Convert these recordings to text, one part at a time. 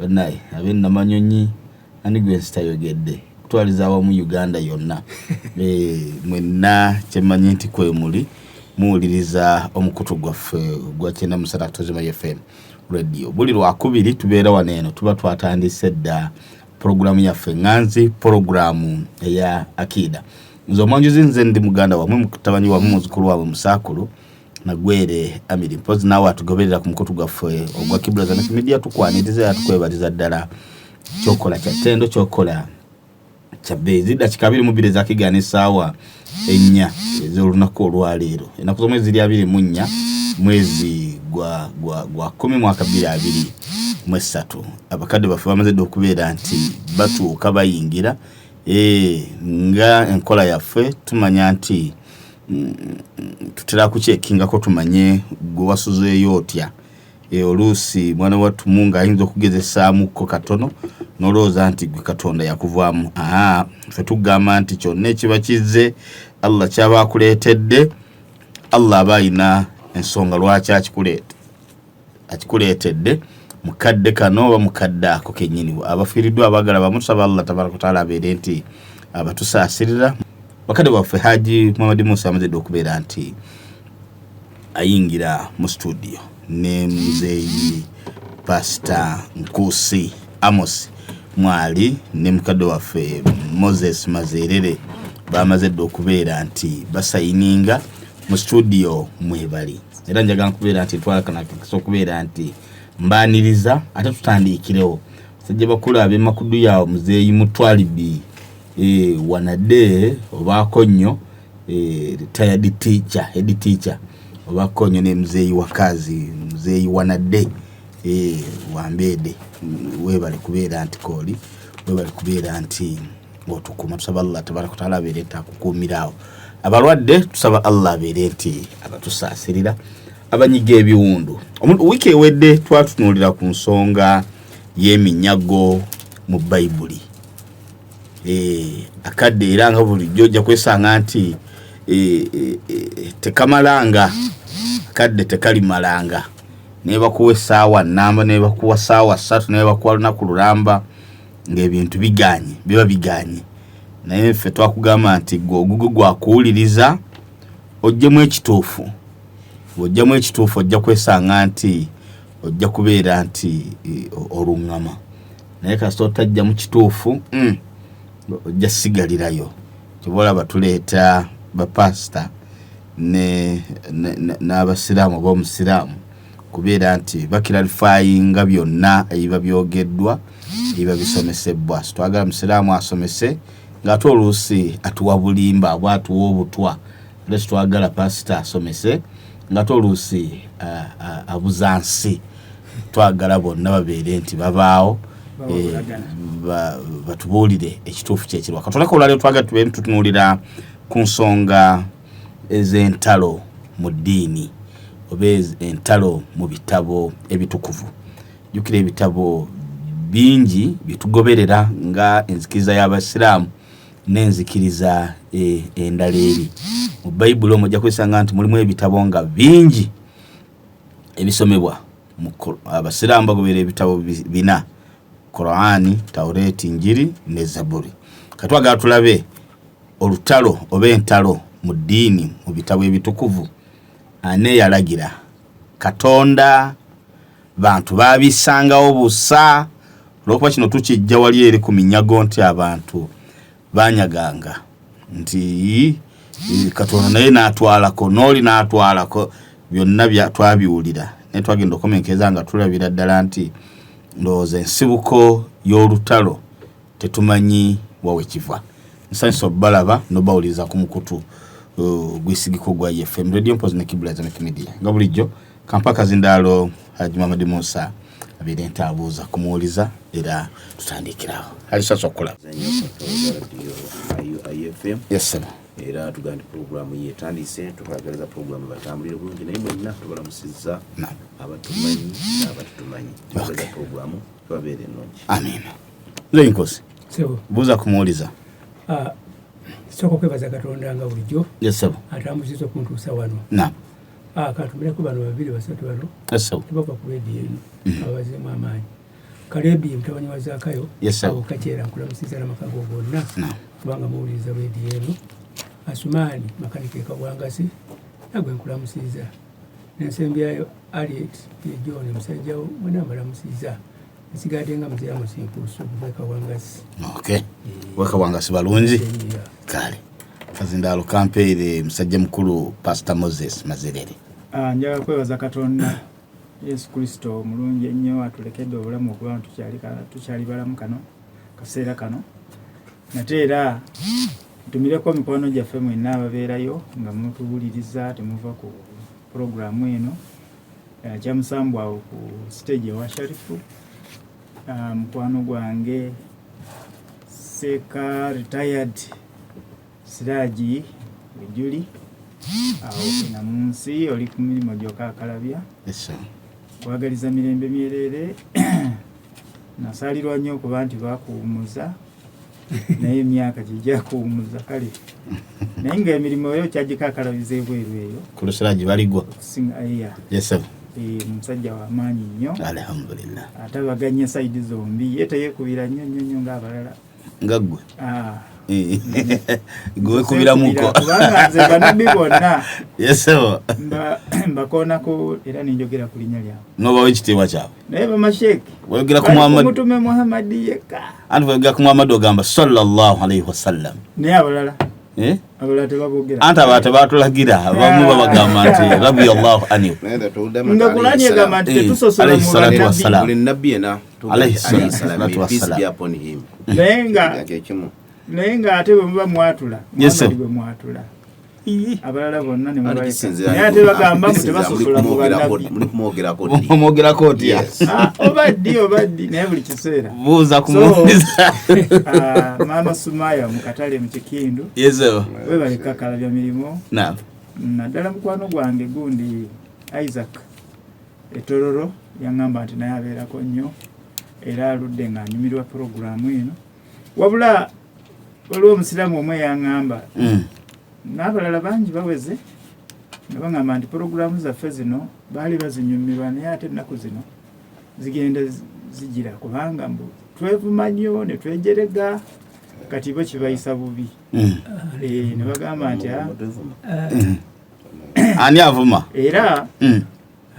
Banaye ab'e Namanyonyi ani gwe nsitayogedde kutwaliza awamu Uganda yonna mwenna kyemmanyi nti kwemuli muwuliriza omukutu gwaffe ogwa 93 FM radio. Buli lwakubiri tubeera wano eno tuba twatandise dda pulogulaamu yaffe ŋŋanzi, pulogulaamu eya Akiida. Nze omwanjuzi nze ndi muganda wamwe, mutabani wamwe, muzukulu waabwe Musaakulu Nagwere Amiri. Mpozi naawe atugoberera ku mukutu gwaffe ogwa Kibula Islamic Media, tukwaniriza era tukwebaliza ddala. Kyokola kya ttendo, kyokola kya bbeeyi. Zidakika 22 ezakigaana essaawa 4 ez'olunaku olwaleero. Ennaku z'omwezi ziri 24 mwezi gwa 10 mwaka 2023. Abakadde baffe bamaze dda okubeera nti batuuka bayingira. Nga enkola yaffe tumanya nti tutera kukyekingako tumanye gwe wasuzeeyo otya. Oluusi mwana wattu Mungu ayinza okugezesaamuko katono n'olowooza nti gwe Katonda yakuvaamu. Ffe tugamba nti kyonna ekiba kizze Allah kyaba akuleetedde, Allah aba alina ensonga lwaki akikuleetedde mukadde kano oba mukadde ako kennyini. Abafiiriddwa abaagala bamusaba Allah tabaraka wataala abeere nti abatusaasirira. Bakadde baffe Haji Muhammad Musa amazedde okubeera nti ayingira mu studio ne muzeeyi Pastor Nkusi Amos mwali ne mukadde waffe Moses Mazerere bamaze dda okubeera nti basayininga mu studio mwebali. Era njagala nkubeera nti ntwala kano akakisa okubeera nti mbaaniriza ate tutandiikirewo. Basajja bakulu ab'e Makudu yawo muzeeyi Mutwalibi wanadde obaako nnyo retired teacher, head teacher obaako nnyo ne muzeeyi Wakazi, muzeeyi wanadde wambeede, weebale kubeera nti kooli, weebale kubeera nti otukuma. Tusaba Allah tabaraka wataala abeere nti akukuumiraawo. Abalwadde tusaba Allah abeere nti abatusaasirira, abanyiga ebiwundu. Wiiki ewedde twatunuulira ku nsonga y'eminyago mu Bayibuli. Akadde era nga bulijjo ojja kwesanga nti tekamalanga, akadde tekalimalanga. Naye bakuwa essaawa nnamba, naye bakuwa ssaawa 3, naye bakuwa lunaku lulamba ng'ebintu biganye, biba biganye. Naye ffe twakugamba nti gwe ogugu gwakuwuliriza oggyemu ekituufu. Bw'oggyamu ekituufu ojja kwesanga nti ojja kubeera nti oluŋŋama. Naye kasita otajjamu kituufu, ojja sigalirayo. Kyova olaba tuleeta bapasita n'abasiraamu oba omusiraamu kubeera nti bakiralifayinga byonna ebiba byogeddwa, ebiba bisomesebbwa. So twagala musiraamu asomese ng'ate oluusi atuwa bulimba oba atuwa obutwa. Ate twagala pasita asomese ng'ate oluusi abuza nsi. Twagala bonna babeere nti babaawo, batubuulire ekituufu kyekirwa. Katuleka olwaleero twagala tubeere tutunuulira ku nsonga ez'entalo mu ddiini oba entalo mu bitabo ebitukuvu. Jjukira ebitabo bingi bye tugoberera nga enzikiriza y'Abasiraamu n'enzikiriza endala eri. Mu Bayibuli omwo ojja kwesanga nti mulimu ebitabo nga bingi ebisomebwa. Abasiraamu bagoberera ebitabo bina: Qur'ani, Taureti, Njiri ne Zaburi. Katwagala tulabe olutalo oba entalo mu ddiini mu bitabo ebitukuvu. Ani yalagira? Katonda? Bantu babisangawo busa? Olwokuba kino tukijja wali eri ku minyago nti abantu banyaganga nti Katonda naye n'atwalako n'oli n'atwalako, byonna twabiwulira. Naye twagenda okukomenkeza nga tulabira ddala nti ndowooza ensibuko y'olutalo tetumanyi wa we kiva. Nsanyusa obbalaba n'obawuliriza ku mukutu gwesigiko gwa FM Radio Mpozi ne Kibula Islamic Media. Nga bulijjo kampa akazindaalo Haji Muhammad Musa abeere nti abuuza kumuwuliza era tutandikirawo. Alisasa okukulaba. Yes sir. Era tugamba nti pulogulaamu ye etandise, tukwagaliza pulogulaamu batambulire bulungi, naye mwenna tubalamusizza abatumanyi n'abatutumanyi. Tukwagaliza pulogulaamu tubabeere ennungi. Amiina. Nze Nkosi. Buuza kumuwuliza. Sooka okwebaza Katonda nga bulijjo. Yes sir. Atambuziza okuntuusa wano. Naam. Katumireko bano babiri basatu bano. Yes sir. Tebava ku radio eno. Abazeemu amaanyi. Kalebi mutabani wa Zakayo. Yes, sir. Awo Kakyera nkulamusiza n'amaka go gonna. Naam. Kubanga muwuliriza rediyo eno. Asumaani makanika e Kabwangasi nagwe nkulamusiza. Nensembyayo Aliet ye John musajjawo mwena mbalamusiza. Nsigadde nga muzeeya Musinkuusu okuva e Kabwangasi. Okay, wekawangasi balungi. Enyiya. Kale kazindaalo kampeere musajja mukulu Pastor Moses Mazerere. Njagala kwebaza Katonda Yesu Kristo omulungi ennyo atulekedde obulamu okuba nti tukyali balamu kano kaseera kano. Nate era ntumireko mikwano gyaffe mwenna ababeerayo nga mutuwuliriza temuva ku pulogulaamu eno. Kyamusambu awo ku stage ewa Sharifu. Mukwano gwange Seka retired Siraji Ejuli awo Namunsi oli ku mirimu gy'okaakalabya. Yes, sir. Kwagaliza mirembe myerere. Nasaalirwa nnyo okuba nti baakuwummuza naye emyaka gijja kuwummuza kale, naye ng'emirimu eyo kyagikaakalabiza ebweru eyo. Ku Lusiraji baligwa. Okusinga iya. Yes, sir. Omusajja wa maanyi nnyo. Alhamdulillah. Atabaganya sayidi zombi, ye teyeekubira nnyo nnyo nnyo ng'abalala. Nga ggwe? Gwe wekubiramuko. Kubanga nze bannabbi bonna Yes, sir. mbakoonako era nenjogera ku linnya lyabwe. N'obawa ekitiibwa kyabwe. Naye bamasheeke Wayogera ku bali ku Muhammad. Mutume Muhammad yekka. Anti wayogera ku Muhammad ogamba sallallahu alaihi wasallam. Naye abalala Eh? abalala tebaboogera. Anti abalala tebatulagira, abamu babagamba nti radiyallahu anhu. Naye nga towulira Nga amata Kurani alayhi egamba salam. nti tetusosola Alayhi mu salatu bannabbi. wassalam. Buli nabbi yenna tugamba Alayhi alayhi salatu salam, may peace wassalam. be upon him. Naye Ekyo ekimu. nga ate bwe muba mwatula, Yes, sir. Muhammad bwe mwatula. Abalala bonna ne Anti mubaleka. kisinziira Naye ate bagamba mbu tebasosola mu bannabbi. muli kumwogerako ddi? Omwogerako otya? Yes. Oba ddi oba ddi, naye buli kiseera. Buuza ku So, muwuliza. Maama Sumaya mu katale mu Kikindu. Yes, sir. Webale kakalabya mirimu. Naam. Naddala mukwano gwange gundi Isaac Etororo yaŋŋamba nti naye abeerako nnyo era aludde ng'anyumirwa pulogulaamu eno. Wabula waliwo omusiraamu omu eyaŋŋamba n'abalala bangi baweze nga baŋŋamba nti pulogulaamu zaffe zino baali bazinyumirwa naye ate ennaku zino zigenda zigira kubanga mbu twevuma nnyo ne twejerega kati bo kibayisa bubi. Ne bagamba nti, Ani avuma? Era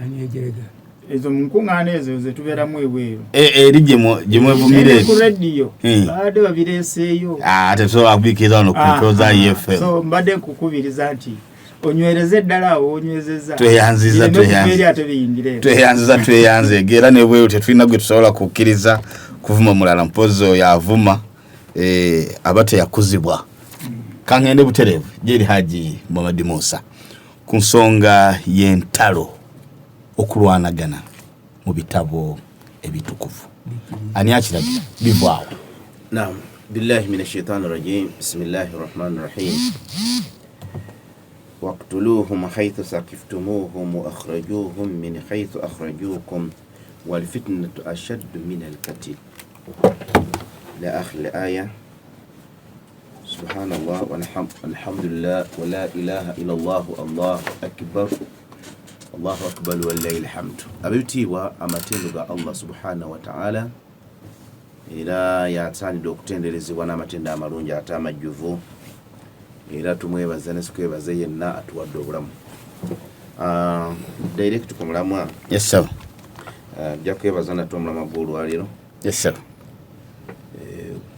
Ani ejerega? Ezo mu nkuŋŋaana ezo ze tubeeramu ebweru. Eri gye mwevumira Naye ku eri. rediyo babadde babireeseeyo. Tetusobola kubikkiriza wano ku nkola za IFM. So mbadde nkukubiriza nti onywereze ddala awo onywezezza. Tweyanziza, Bireme kuva tweyanziza. eri ate biyingire eno. Tweyanziza, tweyanze. Era nebweru tetulina gwe tusobola kukkiriza kuvuma mulala, mpozi oyo avuma aba teyakuzibwa. Kaŋŋende butereevu gyeri Haji Muhammad Musa ku nsonga y'entalo okulwanagana mu bitabo ebitukuvu. Ani akiragira bivaawo? Naam, billahi minash shaitani rajim. Bismillahir rahmanir rahim. Waqtuluhum haythu saqiftumuhum wa akhrajuhum min haythu akhrajukum wal fitnatu ashaddu min al qatl. Ila akhir al aya. Subhanallah walhamdulillah wa la ilaha illa Allah Allahu akbar. Allahu akbar walillahi alhamd. Abitiibwa amatendo ga Allah subhanahu wa ta'ala era yatandika okutenderezebwa n'amatendo amalungi ate amajjuvu, era tumwebaza ne sikwebaza yenna atuwadde obulamu. Direct ku mulamwa. Yes, sir. Nja kwebaza nate omulamwa gw'olwaleero. Yes, sir.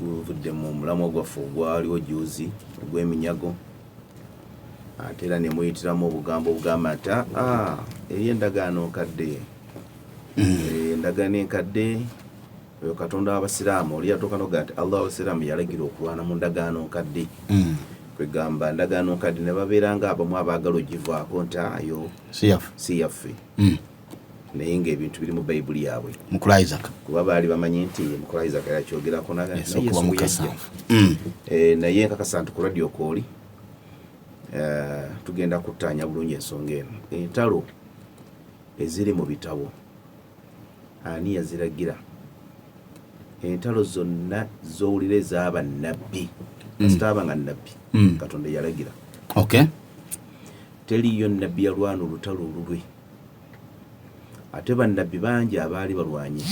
Guvudde mu mulamwa gwaffe ogwaliwo juzi ogw'eminyago, ate era ne muyitiramu obugambo obugamba nti, eri endagaano nkadde. Endagaano enkadde oyo Katonda w'Abasiraamu oli yatuuka n'okugamba nti Allah w'Abasiraamu yalagira okulwana mu ndagaano nkadde. Kwegamba ndagaano nkadde ne babeera nga abamu abaagala ogivaako nti ayo Si yaffe. si yaffe. Naye ng'ebintu biri mu Bayibuli yaabwe. Mukulu Isaac. Kuba baali bamanyi nti Mukulu Isaac yakyogerako Yes, naye okuba Yesu bwe mukasa. yajja. Naye nkakasa nti ku radio kw'oli, tugenda kuttaanya bulungi ensonga eno. Entalo eziri mu bitabo ani yaziragira? Entalo zonna z'owulira ez'abannabbi, kasita aba nga nnabbi, Katonda yalagira. Teriiyo nnabbi yalwana olutalo olulwe. Ate bannabbi bangi abaali balwanye.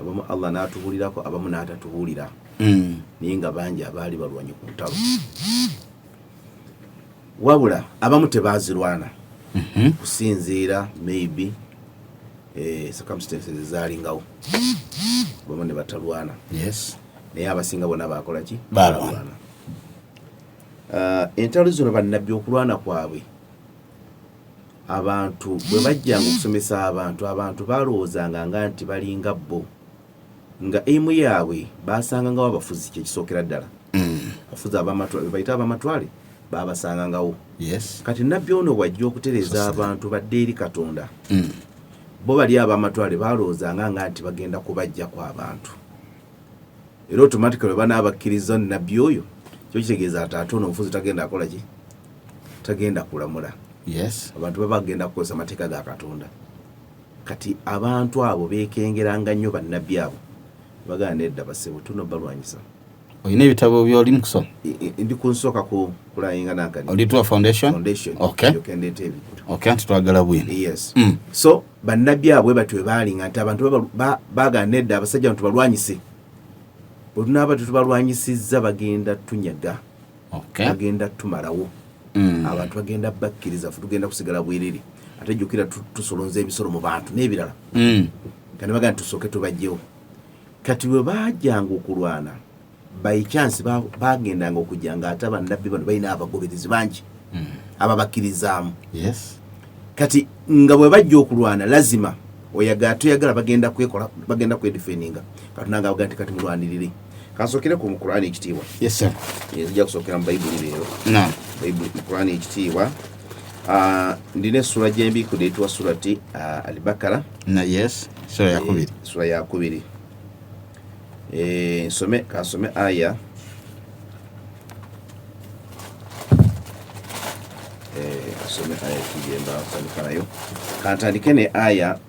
Abamu Allah n'atubuulirako, abamu n'atatubuulira, naye nga bangi abaali balwanye ku ntalo, wabula abamu tebaazirwana kusinziira maybe circumstances ezaalingawo, abamu ne batalwana, naye abasinga bonna bakola ki? Balwana. Entalo zino bannabbi okulwana kwabwe, abantu bwe bajjanga okusomesa abantu, abantu balowoozanga nga nti balinga bo, nga emu yaabwe basangangawo abafuzi. Kyekisookera ddala, abafuzi abamatwale, bayita abamatwale, babasangangawo. Kati nabbi ono bwajja okutereeza abantu badde eri Katonda, bo bali abamatwale balowoozanga nga nti bagenda kubajjako abantu, era automatically bwe banaabakkiriza nabbi oyo, kyo kitegeeza ati ate ono omufuzi tagenda akola ki? Tagenda kulamula. Abantu baba bagenda kukozesa amateeka ga Katonda. Kati abantu abo beekengeranga nnyo bannabbi abo, bagamba, "Nedda basebo, tuno balwanyisa." Olina ebitabo byoli mukusoma? Ndi ku nsooka ku kulayinga nankani. Olituwa foundation. Foundation. Ndyoke ndeeta ebintu. Okay, nti twagala bwino. Yes. So bannabbi abo bwe batyo bwe baalinga nti abantu bagamba, "Nedda, abasajja bano tubalwanyise. Bwe tunaaba tetubalwanyisizza, bagenda tunyaga, bagenda tumalawo. Abantu bagenda bakkiriza, ffe tugenda kusigala bwerere. Ate jjukira tusolonza emisolo mu bantu n'ebirala." Kati bagamba nti tusooke tubajjewo. Kati bwe bajjanga okulwana, by chance bagendanga okujja nga ate bannabbi bano balina abagoberezi bangi ababakkirizaamu. Kati nga bwe bajja okulwana, lazima oyagala toyagala bagenda kwekola, bagenda kwedefendinga. Katonda nga baga nti kati mulwanirire. Kansokere ku Qurani ekitiibwa. Yes sir. Nzija kusookera mu Bayibuli leero. Naam. Bayibuli, mu Qurani ekitiibwa. Ah, ndina essula gyembiikudde eyitibwa surati Albakara. Na yes, sura yakubiri. Sura yakubiri. Nsome, kansome aya nsome aya kigyemba ntandika nayo. Kantandike ne aya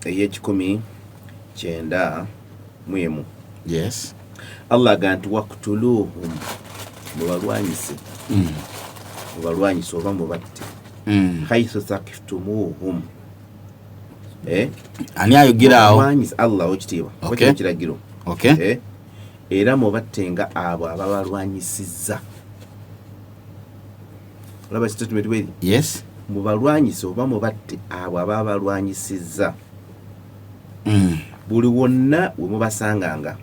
ey'e191. Allah aga nti waktuluhum, mubalwanyise, mubalwanyise oba mubatte, haithu thakiftumuhum. Ani ayogera awo? Mubalwanyise, Allah wekitiibwa. Ekiragiro. Era mubattenga abo ababalwanyisizza. Olaba statement bweri? Yes. Mubalwanyise oba mubatte abo ababalwanyisizza buli wonna we mubasanganga,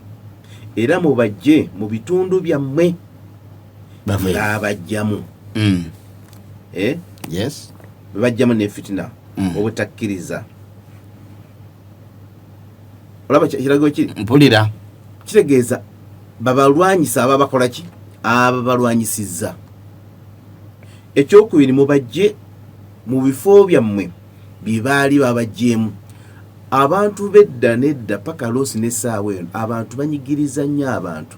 era mubajje mu bitundu byammwe Baveeyo. ng'abajjamu. Eh? Yes. Bebajjamu nefitina, obutakkiriza. Olaba ekiragiro kiri? Mpulira. Kitegeeza babalwanyisa ababakola ki? Ababalwanyisizza. Ekyokubiri, mubajje mu bifo byammwe bye baali babajjeemu. Abantu bedda nedda paka loosi n'essaawa eno, abantu banyigiriza nnyo abantu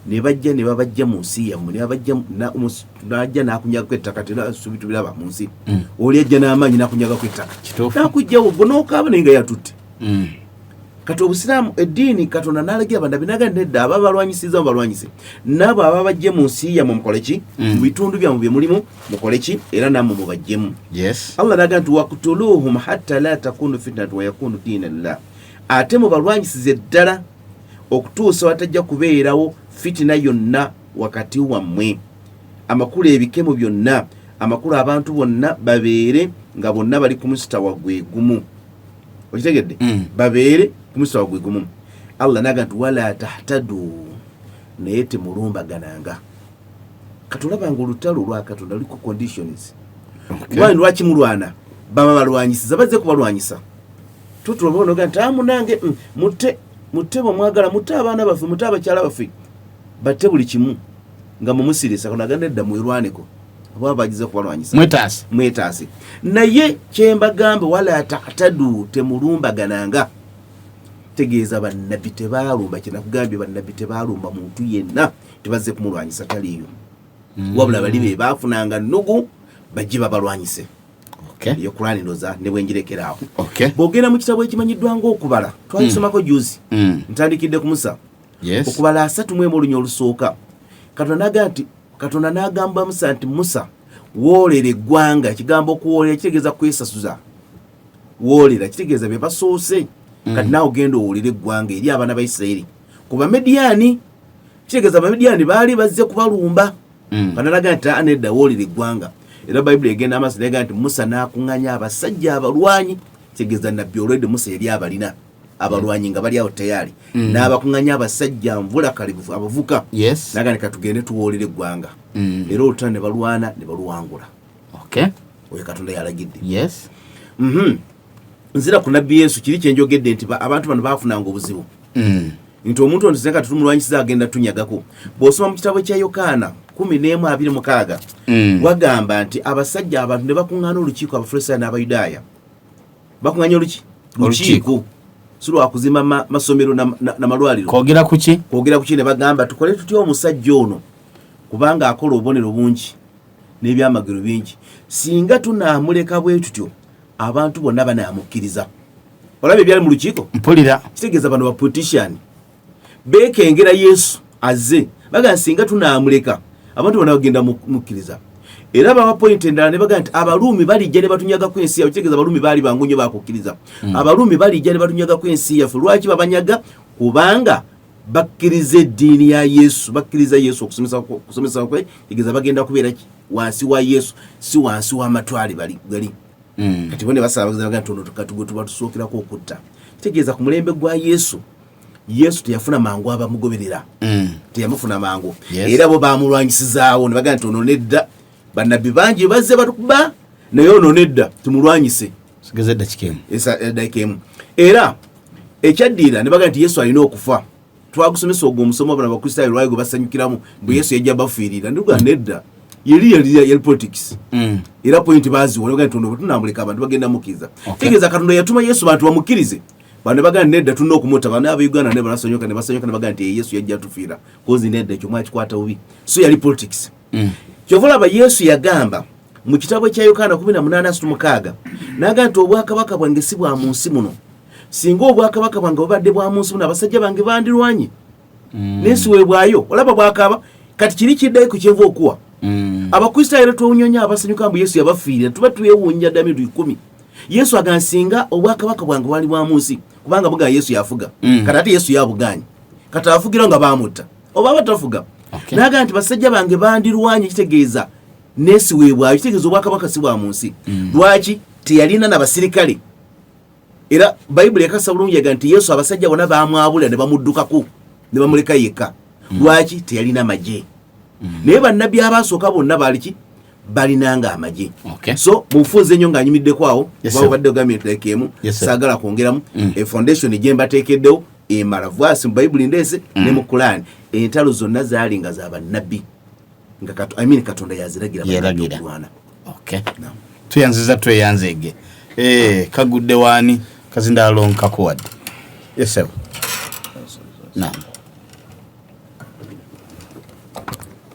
ne bajja ne babajja mu nsi yammwe, ne babajja najja n'akunyagako ettaka. Tera tubiraba mu nsi. Oli ajja n'amaanyi n'akunyagako ettaka, n'akugjawo gwe n'okaaba, naye nga yatutte. Kati obusiraamu, eddiini, Katonda n'alagira bannabbi naga nedda, aba balwanyisiza mubalwanyise, naabo ababajje mu nsi yammwe mukole ki? Mu bitundu byammwe bye mulimu mukole ki? Era nammwe mubajjemu. Allah naga nti waktuluhum hatta la takunu fitnatu wa yakunu diina lillah, ate mubalwanyisize ddala okutuusa watajja kubeerawo fitina yonna wakati wammwe. Amakulu ebikemo byonna, amakulu abantu bonna babeere nga bonna bali ku musitawa gwe gumu. Okitegedde? Babeere ku musitawa gwe gumu. Allah naga nti wala tahtadu, naye temulumbagananga. Kati olaba nga olutalo lwa Katonda luliko conditions. Lwani lwaki mulwana? Baba balwanyisiza, bazze kubalwanyisa. Tutulobonoga nti amunange mutte, mutte bwemwagala, mutte abaana baffe, mutte abakyala baffe, batte buli kimu nga mumusirisa. Konaga nedda, mwerwaneko oba bagize kubalwanyisa. Mwetaase. Mwetaase. Naye kyembagambe, wala tahtadu, temulumbagananga. Tegeeza bannabbi tebaalumba. Kyenakugambye, bannabbi tebaalumba muntu yenna, tebazze kumulwanyisa, taliiyo. Wabula bali be baafunanga nnugu bajje babalwanyise. Eyo Kurani ndoza ne bwenjirekeraawo. Bw'ogenda mu kitabo ekimanyiddwa ng'Okubala, twakisomako juzi. Ntandikidde ku Musa. Okubala 31 olunya olusooka, Katonda naga nti, Katonda n'agamba Musa nti, "Musa, woolera eggwanga." Ekigambo okuwoolera kitegeeza kwesasuza. Woolera kitegeeza bye basoose Kati naawe ogenda owulire eggwanga eri abaana ba Isirayiri ku Bamediyaani. Kitegeeza Abamediyaani baali bazze kubalumba. Kanalaga nti aa nedda, woolera eggwanga. Era Bayibuli egenda amaaso nega nti Musa n'akuŋŋanya abasajja abalwanyi. Kitegeeza nabbi olwedde Musa yali abalina abalwanyi nga bali awo tayali. N'abakuŋŋanya abasajja nvula kalibu abavuka. Naga nti katugende tuwoolere eggwanga. Era olutalo ne balwana ne baluwangula. Oyo Katonda yalagidde. Nzira ku nabbi Yesu, kiri kyenjogedde nti abantu bano bafunanga obuzibu. Nti omuntu ono singa tumulwanyisiza agenda tunyagako. Bw'osoma mu kitabo kya Yokaana 11:26, wagamba nti abasajja abantu ne bakuŋŋaana olukiiko, Abafalisaayo n'Abayudaaya bakuŋŋaanya Olukiiko. Lukiiko si lwakuzimba masomero na malwaliro. Kwogera ku ki? Kwogera ku ki? Ne bagamba, tukole tutya omusajja ono, kubanga akola obubonero bungi n'ebyamagero bingi. Singa tunaamuleka bwe tutyo, abantu bonna banaamukkiriza. Olaba ebyali mu lukiiko? Mpulira. Kitegeeza bano bapolitician bekengera Yesu azze, bagamba singa tunaamuleka abantu bonna bagenda mukkiriza. Era bawa point endala ne bagamba nti Abaluumi balijja ne batunyagako ensi yaffe. Kitegeeza Abaluumi baali bangu nnyo bakukkiriza. Abaluumi balijja ne batunyagako ensi yaffe. Lwaki babanyaga? Kubanga bakkiriza eddiini ya Yesu, bakkiriza Yesu okusomesa kwe. Kitegeeza bagenda kubeera ki? Wansi wa Yesu, si wansi w'amatwale bali gali. Kati bo ne basaba bagamba nti ono katugwe tuba tusookerako okutta. Kitegeeza ku mulembe gwa Yesu, Yesu teyafuna mangu abamugoberera. Teyamufuna mangu. Era bo bamulwanyisizaawo ne bagamba nti ono nedda, bannabbi bangi bazze batukuba, naye ono nedda, tumulwanyise. Sigeze eddakika emu. Eddakiika emu. Era ekyaddirira ne bagamba nti Yesu alina okufa. Twagusomesa ogwo omusomo, bano Abakristaayo lwayo gwe basanyukiramu bwe Yesu yajja bafiirira. Nduga nedda, yeri yali politics. Era point baziwa ne bagamba nti ono bwe tunamuleka abantu bagenda mukkiriza. Tegeeza Katonda yatuma Yesu bantu bamukkirize, bano bagamba nedda, tulina okumutta. Bano Abauganda ne basanyuka ne basanyuka ne bagamba nti Yesu yajja tufiira kozi nedda, ekyo mwakikwata bubi. So yali politics. Kyova olaba Yesu yagamba mu kitabo kya Yokaana 18:36 n'agamba nti obwakabaka bwange si bwa mu nsi muno. Singa obwakabaka bwange bubadde bwa mu nsi muno, abasajja bange bandirwanye. N'ensi weebwayo olaba bwakaba. Kati kiri kiddayo ku kyenva okuwa. Abakristaayo era twewunya abasanyuka mbu Yesu yabafiirira. Tuba twewuunya dda emirundi 10. Yesu agamba singa obwakabaka bwange bwali bwa mu nsi, kubanga bugaa Yesu yafuga. Kati ate Yesu yabugaanye, kati afugira nga bamutta oba batafuga. N'agamba nti basajja bange bandirwanye. Kitegeeza nesi weebwayo, kitegeeza obwakabaka si bwa mu nsi. Lwaki teyalina nabasirikale? Era Bayibuli ekasa bulungi ega nti Yesu abasajja bonna bamwabula ne bamuddukako ne bamuleka yekka. Lwaki teyalina magye? Naye bannabbi abasooka bonna baaliki balinanga amagye. So mubufunze nnyo ng'anyumiddeko awo. Yes, kuba sir. obadde ogambye nti like emu. Yes, sir. Saagala kwongeramu. E foundation gye mbateekeddewo emala verse mu Bayibuli ndeese ne mu Kulaani. Entalo zonna zaali nga za bannabbi nga I mean, Katonda yaziragira bannabbi Yeragira. okulwana. Okay. No. Tuyanziza, tweyanzeege. Kagudde waani kazindaalo nkakuwadde. Yes, sir. Naam.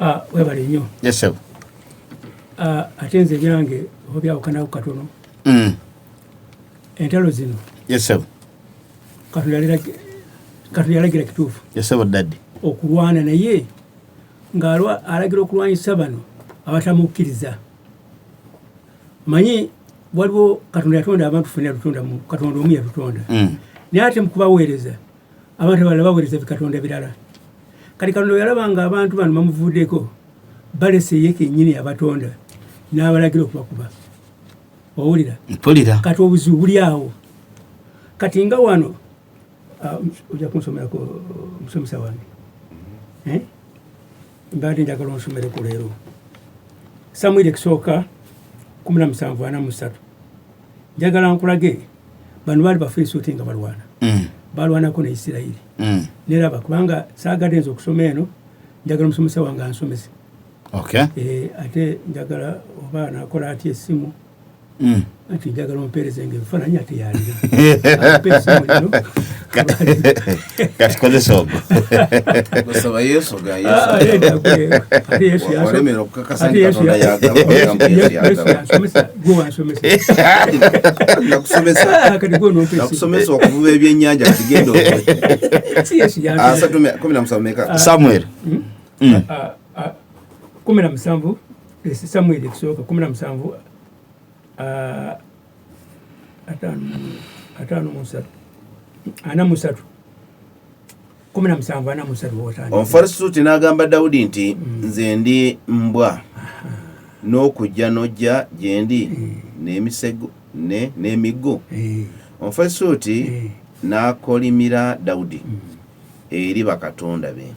Ah, webale nnyo. Yes, sir. Ah, ate nze ebyange oba byawukanako katono. Entalo zino, Yes, sir. Katonda yalagira kituufu Yes, sir, daddy. okulwana, naye ng'alwa alagira okulwanyisa bano abatamukkiriza. Manyi waliwo Katonda yatonda abantu ffenna, yatutonda mu Katonda omu yatutonda. Naye ate mu kubaweereza abantu abalala baweereza bikatonda birala. Kati Katonda bwe yalaba nga abantu bano bamuvuddeko, balese ye kennyini yabatonda, n'abalagira okubakuba. Owulira? Mpulira. Kati obuzibu buli awo. Kati nga wano, ojja kunsomerako omusomesa wange. Eh? Mbadde njagala onsomereko leero Samwiri ekisooka 17:43. Njagala nkulage bano baali Bafirisuuti nga balwana. Balwanako ne Isirayiri. Neraba kubanga saagadde nze okusoma eno, njagala omusomesa wange ansomese. Ate njagala oba nakola atya essimu. Anti njagala ompeereze nga ebifaananyi ate yalina. Ampe essimu lino. Kati kozesa ogwo. Basaba Yesu ga Ah, Yesu. ate ate Yesu Walemera okukakasa ate nti Yesu Katonda yagamba, ogamba Yesu Yesu yagamba. yansomesa, gwe wansomesa. Nakusomesa. Ah, kati gwe nompa essimu. Nakusomesa okuvuba ebyennyanja, kati genda okole. Si Yesu yansomesa. 3:17 meka? Samuel. Ah, ah, 17, Samwiri ekisooka 17, 53. 43 17 43 wotandika. Omufirisuuti n'agamba Dawudi nti, "Nze ndi mbwa n'okujja n'ojja gye ndi n'emisego n'emiggo?" Omufirisuuti n'akolimira Dawudi eri bakatonda be.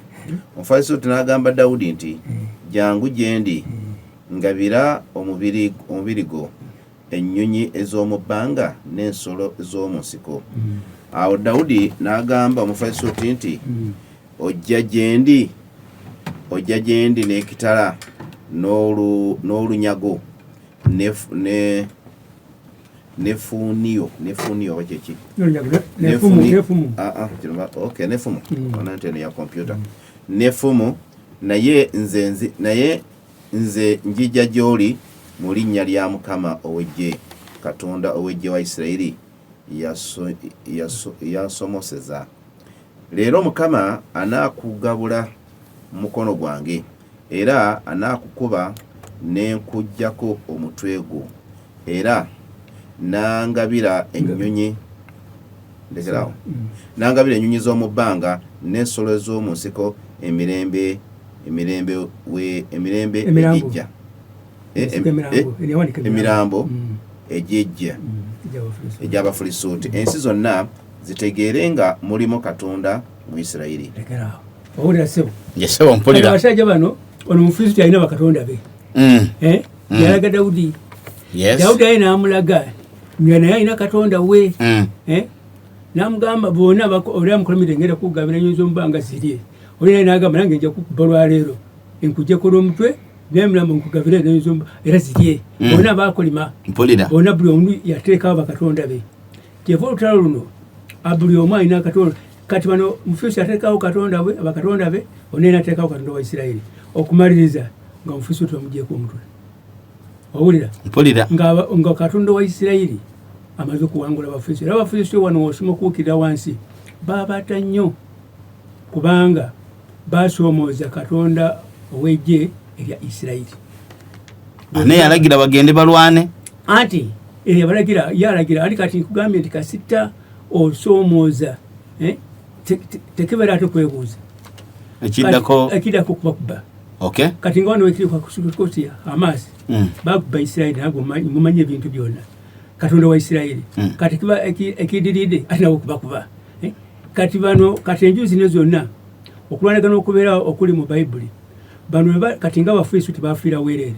Omufirisuuti n'agamba Dawudi nti, "Jangu gye ndi, ngabira omubiri gwo ennyonyi ez'omu bbanga n'ensolo ez'omu nsiko." Awo Dawudi n'agamba Omufirisuuti nti, "Ojja gye ndi n'ekitala n'olunyago nefuuniyo oba kyeki?" N'olunyago, n'effumu, n'effumu. Ah, ah, okay, n'effumu. Ona nti eno ya kompyuta, n'effumu. Naye nze njija gy'oli mu linnya lya Mukama ow'eggye, Katonda ow'eggye wa Isirayiri yansomoseza. Leero Mukama anaakugabula mu mukono gwange, era anaakukuba ne nkuggyako omutwe gwo, era nangabira ennyonyi, ndekerawo, nangabira ennyonyi z'omu bbanga n'ensolo ez'omu nsiko emirembe Emirambo. egijja. Ensiko emirambo, eyawanika. Emirambo egyejja Egy'Abafirisuuti. Egy'Abafirisuuti, ensi zonna zitegeere nga mulimu Katonda mu Isirayiri. Lekeraawo. Owulira, ssebo? Yes, ssebo, mpulira. Abasajja bano, ono Mufirisuuti alina bakatonda be. Eh? Yalaga Dawudi. Dawudi aye n'amulaga nga naye alina katonda we. Eh? N'amugamba bonna oli amukolimidde, ngenda kukugabira ennyonyi z'omu bbanga zirye. Oli naye n'agamba, nange nja kukuba lwaleero nkuggyeko lw'omutwe n'emirambo, nkugabire ennyonyi z'omu era zirye. Bonna bakolima. Mpulira. Bonna, buli omu yateekawo bakatonda be. Kyeva olutalo luno, buli omu alina katonda. Kati bano, Mufirisuuti ateekawo katonda we, bakatonda be, onene ateekawo Katonda wa Isirayiri. Okumaliriza nga Omufirisuuti bamugyeko omutwe. Owulira? Mpulira. Nga Katonda wa Isirayiri amaze okuwangula Abafirisuuti. Era Abafirisuuti wano wosoma okuwukirira wansi, babata nnyo kubanga basoomooza Katonda ow'eggye erya Isirayiri. Ane yalagira bagende balwane? Anti yabalagira, yalagira ali. Kati nkugambye nti kasita osoomooza, eh, tekibeera ate kwebuuza. Ekiddako? Ekiddako kubakuba. Kati nga wano wekiri kwakusukotia Hamas bakuba Isirayiri, nagwe mumanyi ebintu byonna, Katonda wa Isirayiri. Kati kiba ekidiridde ate nabo kubakuba. Eh? Kati bano, kati enju zino zonna okulwanagana okubeerawo okuli mu Bayibuli, bano kati nga Abafirisuuti bafiira weereere.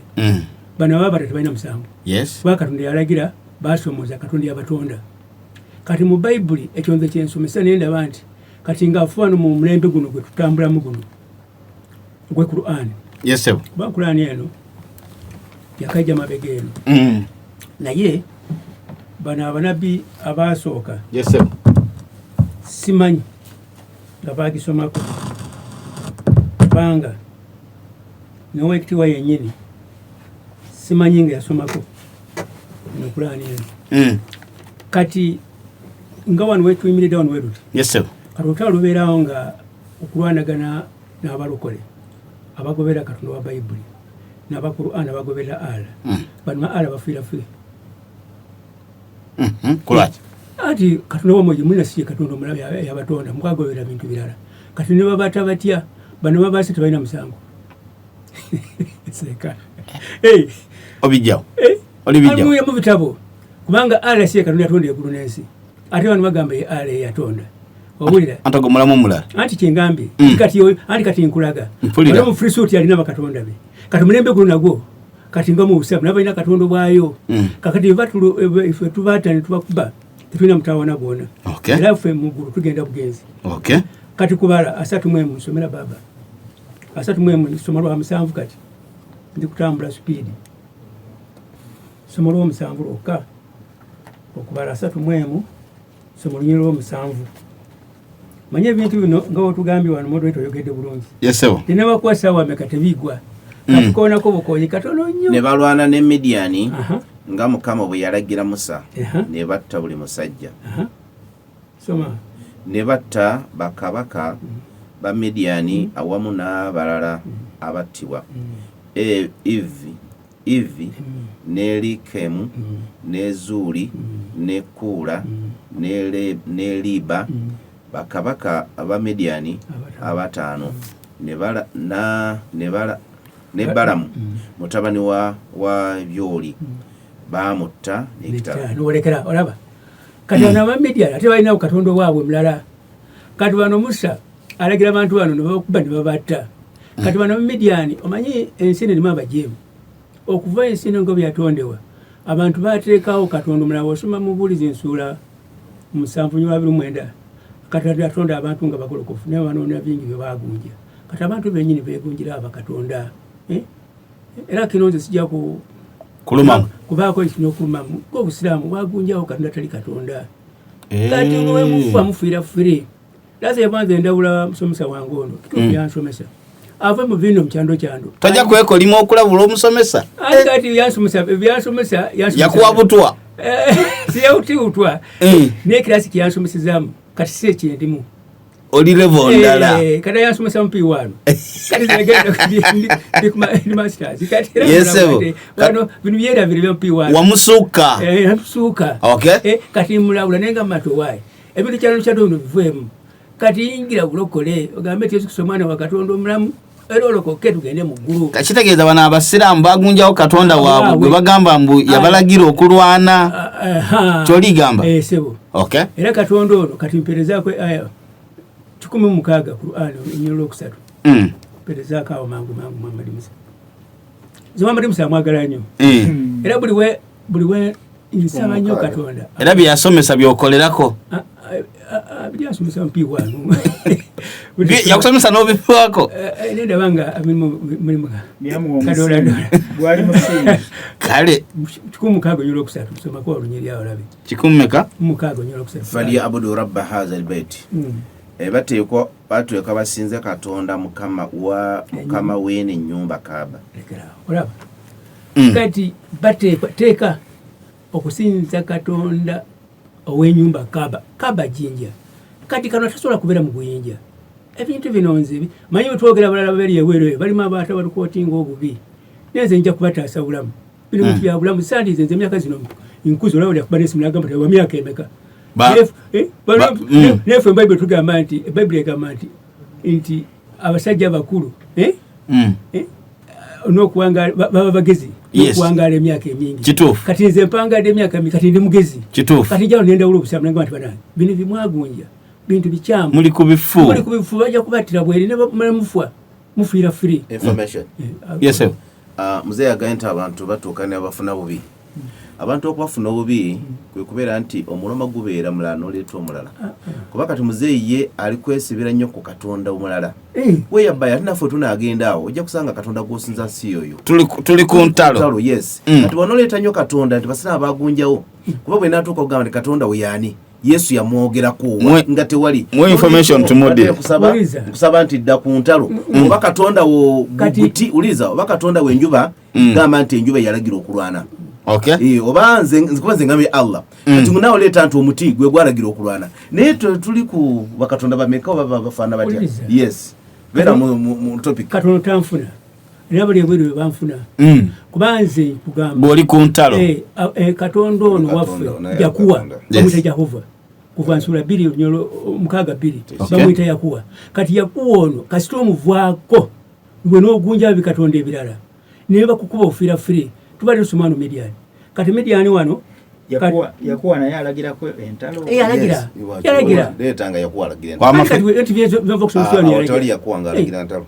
Bano ababata tebalina musango kuba Katonda yalagira, basomooza Katonda yabatonda. Kati mu Bayibuli ekyo nze kyensomesa, naye ndaba nti kati ngaafe wano mu mulembe guno gwe tutambulamu guno gwe Qur'ani, Yes, sir. kuba Qur'ani eno yakajja mabega eno. Naye bano abanabbi abasooka, Yes, sir. simanyi nga bagisomako, kubanga nowekitiibwa yennyini simanyi nga yasomako eno Qur'ani eno. Kati nga wano wetuyimiridde wano weruti, Yes, sir. kati olutalo lubeerawo nga okulwanagana n'abalokole abagoberera Katonda wa Bayibuli n'abakur'ani abagoberera Ala. Bano ba Ala bafiira ffe. Kulwaki? Anti Katonda wamwe mulina si ye Katonda omulabe yabatonda, mukwagoberera bintu birala. Kati ne babata batya, bano babasi tebalina musango. Seka. Hey, Obijjawo? Eh, Oli bijjawo? Alimuye mu bitabo, kubanga Ala si ye Katonda yatonda eggulu n'ensi. Ate bano bagamba ye Ala eyatonda. Owulira? Anti ogwo mulamu omulala. Anti kyengambye. Kati anti kati nkulaga. Mpulira. Wali Omufirisuuti alina bakatonda be. Kati omulembe guno nagwo, kati nga mu Busiraamu nabo balina katonda bwayo. Kakati ife tubaata ne tubakuba, tetulina mutawaana gwona. Era ffe mu ggulu tugenda bugenzi. Kati kubala 31, nsomera baba 31, soma lwa 7. Kati ndi kutambula sipiidi, soma lw'omusanvu lwokka. Okubala 31, soma olunyiriri lw'omusanvu. Manye ebintu bino nga wetugambye wano, moderator oyogedde bulungi. Yes, sir. Tenabakuwa saawa meka, tebigwa. Katukoonako bukoonyi katono nnyo. Ne balwana ne Midiani nga Mukama bwe yalagira Musa, ne batta buli musajja. Aha. Soma. Ne batta bakabaka ba Midiani awamu n'abalala abattibwa, Ivi ne Likemu ne Zuuli ne Kuula. Ne Liba, bakabaka aba Midiani abataano, ne Bala- na- ne Bala- ne Balamu mutabani wa Byoli baamutta n'ekitala. Nolekera olaba kati bano abamidiani ate balinawo katonda waabwe mulala. Kati bano Musa alagira abantu bano nebabakuba ne babatta. Kati bano abamidiani, omanyi ensi eno erimu abajeemu. Okuva ensi eno nga bwe yatondebwa, abantu bateekawo katonda omulala. Osoma mu Buulizi ensuula 7:29, Katonda yatonda abantu nga bagolokofu, naye banoona bingi bye bagunja. Kati abantu benyini begunjira abakatonda. Eh? Era kino nze sijja ku Kulumamu. Kubaako ekino okulumamu. Obusiraamu bwagunjawo katonda tali katonda. Eh. Kati wemufa mufiira fire. Laza yabanza endawula musomesa wange ono kituufu yansomesa ave mu bino mukyando kyando. Tojja kwekolima okulabula omusomesa. Ate kati yansomesa byansomesa yansomesa. Yakuwa butwa. Eh, siyawutiwutwa. Eh. Naye kirasi kyeyansomesezaamu kati si ekyendimu. Oli level ndala. Eh, kati yansomesa mu P1, kati nagenda ndi masters kati era Yes, mulaba sir. nti bano bino byerabire bya P1. Wamusuka. Eh, natusuuka. Okay. Eh, kati mulawula naye nga mato waayi ebintu kyalo kyalo bino biveemu. Kati yingira bulokole ogambe nti Yesu Kristo omwana wa Katonda omulamu, era olokoke tugende mu ggulu. Kakitegeeza bano abasiraamu bagunjawo katonda waabwe gwe bagamba mbu yabalagira okulwana. Aha. Kyoligamba? Eh, sebo. Okay. Era katonda ono kati mperezaako aya 106 Qur'an olunyiriri olwokusatu. Mperezaako awo mangu mangu. Muhammad Musa, nze Muhammad Musa amwagala nnyo. Era buli we nsaba nnyo Katonda. Era byeyasomesa byokolerako? Byansomesa mu P1. Yakusomesa n'obifaako? Nendaba nga mulimu Byamuwa Katonda. omusingi, gwali musingi. Kale. 106 olunyiriri olwokusatu, tusomako olunyiriri awo olabe. Kikumi meka? Mukaaga olunyiriri olwokusatu. Falyabudu rabba haza albaiti. Bateekwa bateekwa basinze Katonda mukama wa mukama w'eno ennyumba Kaaba. Lekera awo, olaba. Kati bateekwa teeka okusinza Katonda ow'enyumba Kaba. Kaba jinja. Kati kano tasobola kubeera mu guyinja. Ebintu bino nze manyi bwetwogera balala bali ebweru eyo balimu abantu abalukootinga obubi, naye nze nja kubataasa bulamu. Bino bintu bya bulamu. Sandize nze emyaka zino nkuze, olaba lyakuba nesimu nagamba nti wa myaka emeka? Nefe Bayibuli tugamba nti, Bayibuli egamba nti abasajja abakulu, eh? Eh? N'okuwangaala baba bagezi n'okuwangaala emyaka emingi. Kituufu. Kati nze mpangadde emyaka mingi, kati ndi mugezi. Kituufu. Kati njalo nendawula obusiraamu nagamba nti banange bino bimwagunja bintu bikyamu. Muli ku bifu. Muli ku bifu, bajja kubattira bweri ne mufa mufiira free. Information. Yes, sir. Ah, muzeeyi agambye nti abantu batuuka ne bafuna bubi. Abantu okubafuna obubi kwe kubeera nti omuloma gubeera mulala n'oleeta omulala, kuba kati muzeeyi ye ali kwesibira nnyo ku katonda omulala. Weyabbayo ate naffe tunaagenda awo ojja kusanga katonda gw'osinza si yoyo. Tuli ku ntalo. Yes. Kati bw'onoleeta nnyo katonda nti basiraamu bagunjawo, kuba bwe naatuuka okugamba nti katonda we yaani Yesu yamwogerako nga tewali. Mwe information tumudde. Wuliriza. Nkusaba nti dda ku ntalo oba katonda wo guti uliza oba katonda wenjuba gamba nti enjuba yalagira okulwana. Okay. Eh, oba nze kuba nze ngambye Allah. Kati naawe oleeta nti omuti gwe gwalagira okulwana, naye tuli ku bakatonda bameka oba bafaana batya? Wuliriza. Yes, beera mu topic. Katono tanfuna, era bali ebweru bwe banfuna, kuba nze nkugamba Bw'oli ku ntalo. Eh, katonda ono Katonda, waffe naye Yakuwa Katonda. bamuyita Jehova kuva nsula bbiri olunyolo mukaaga bbiri. Bamuyita Yakuwa. Kati Yakuwa ono kasita omuvaako gwe n'ogunja bikatonda ebirala naye bakukuba ofiira free. Tubadde tusoma wano Midiani. Kati Midiani wano Yakuwa naye alagirako entalo. Eh, yalagira. Yes, Yalagira. Leeta nga Yakuwa alagira entalo. Kati nti byova okusoma Ah, sura awo yalagira. tewali Yakuwa nga alagira ntalo.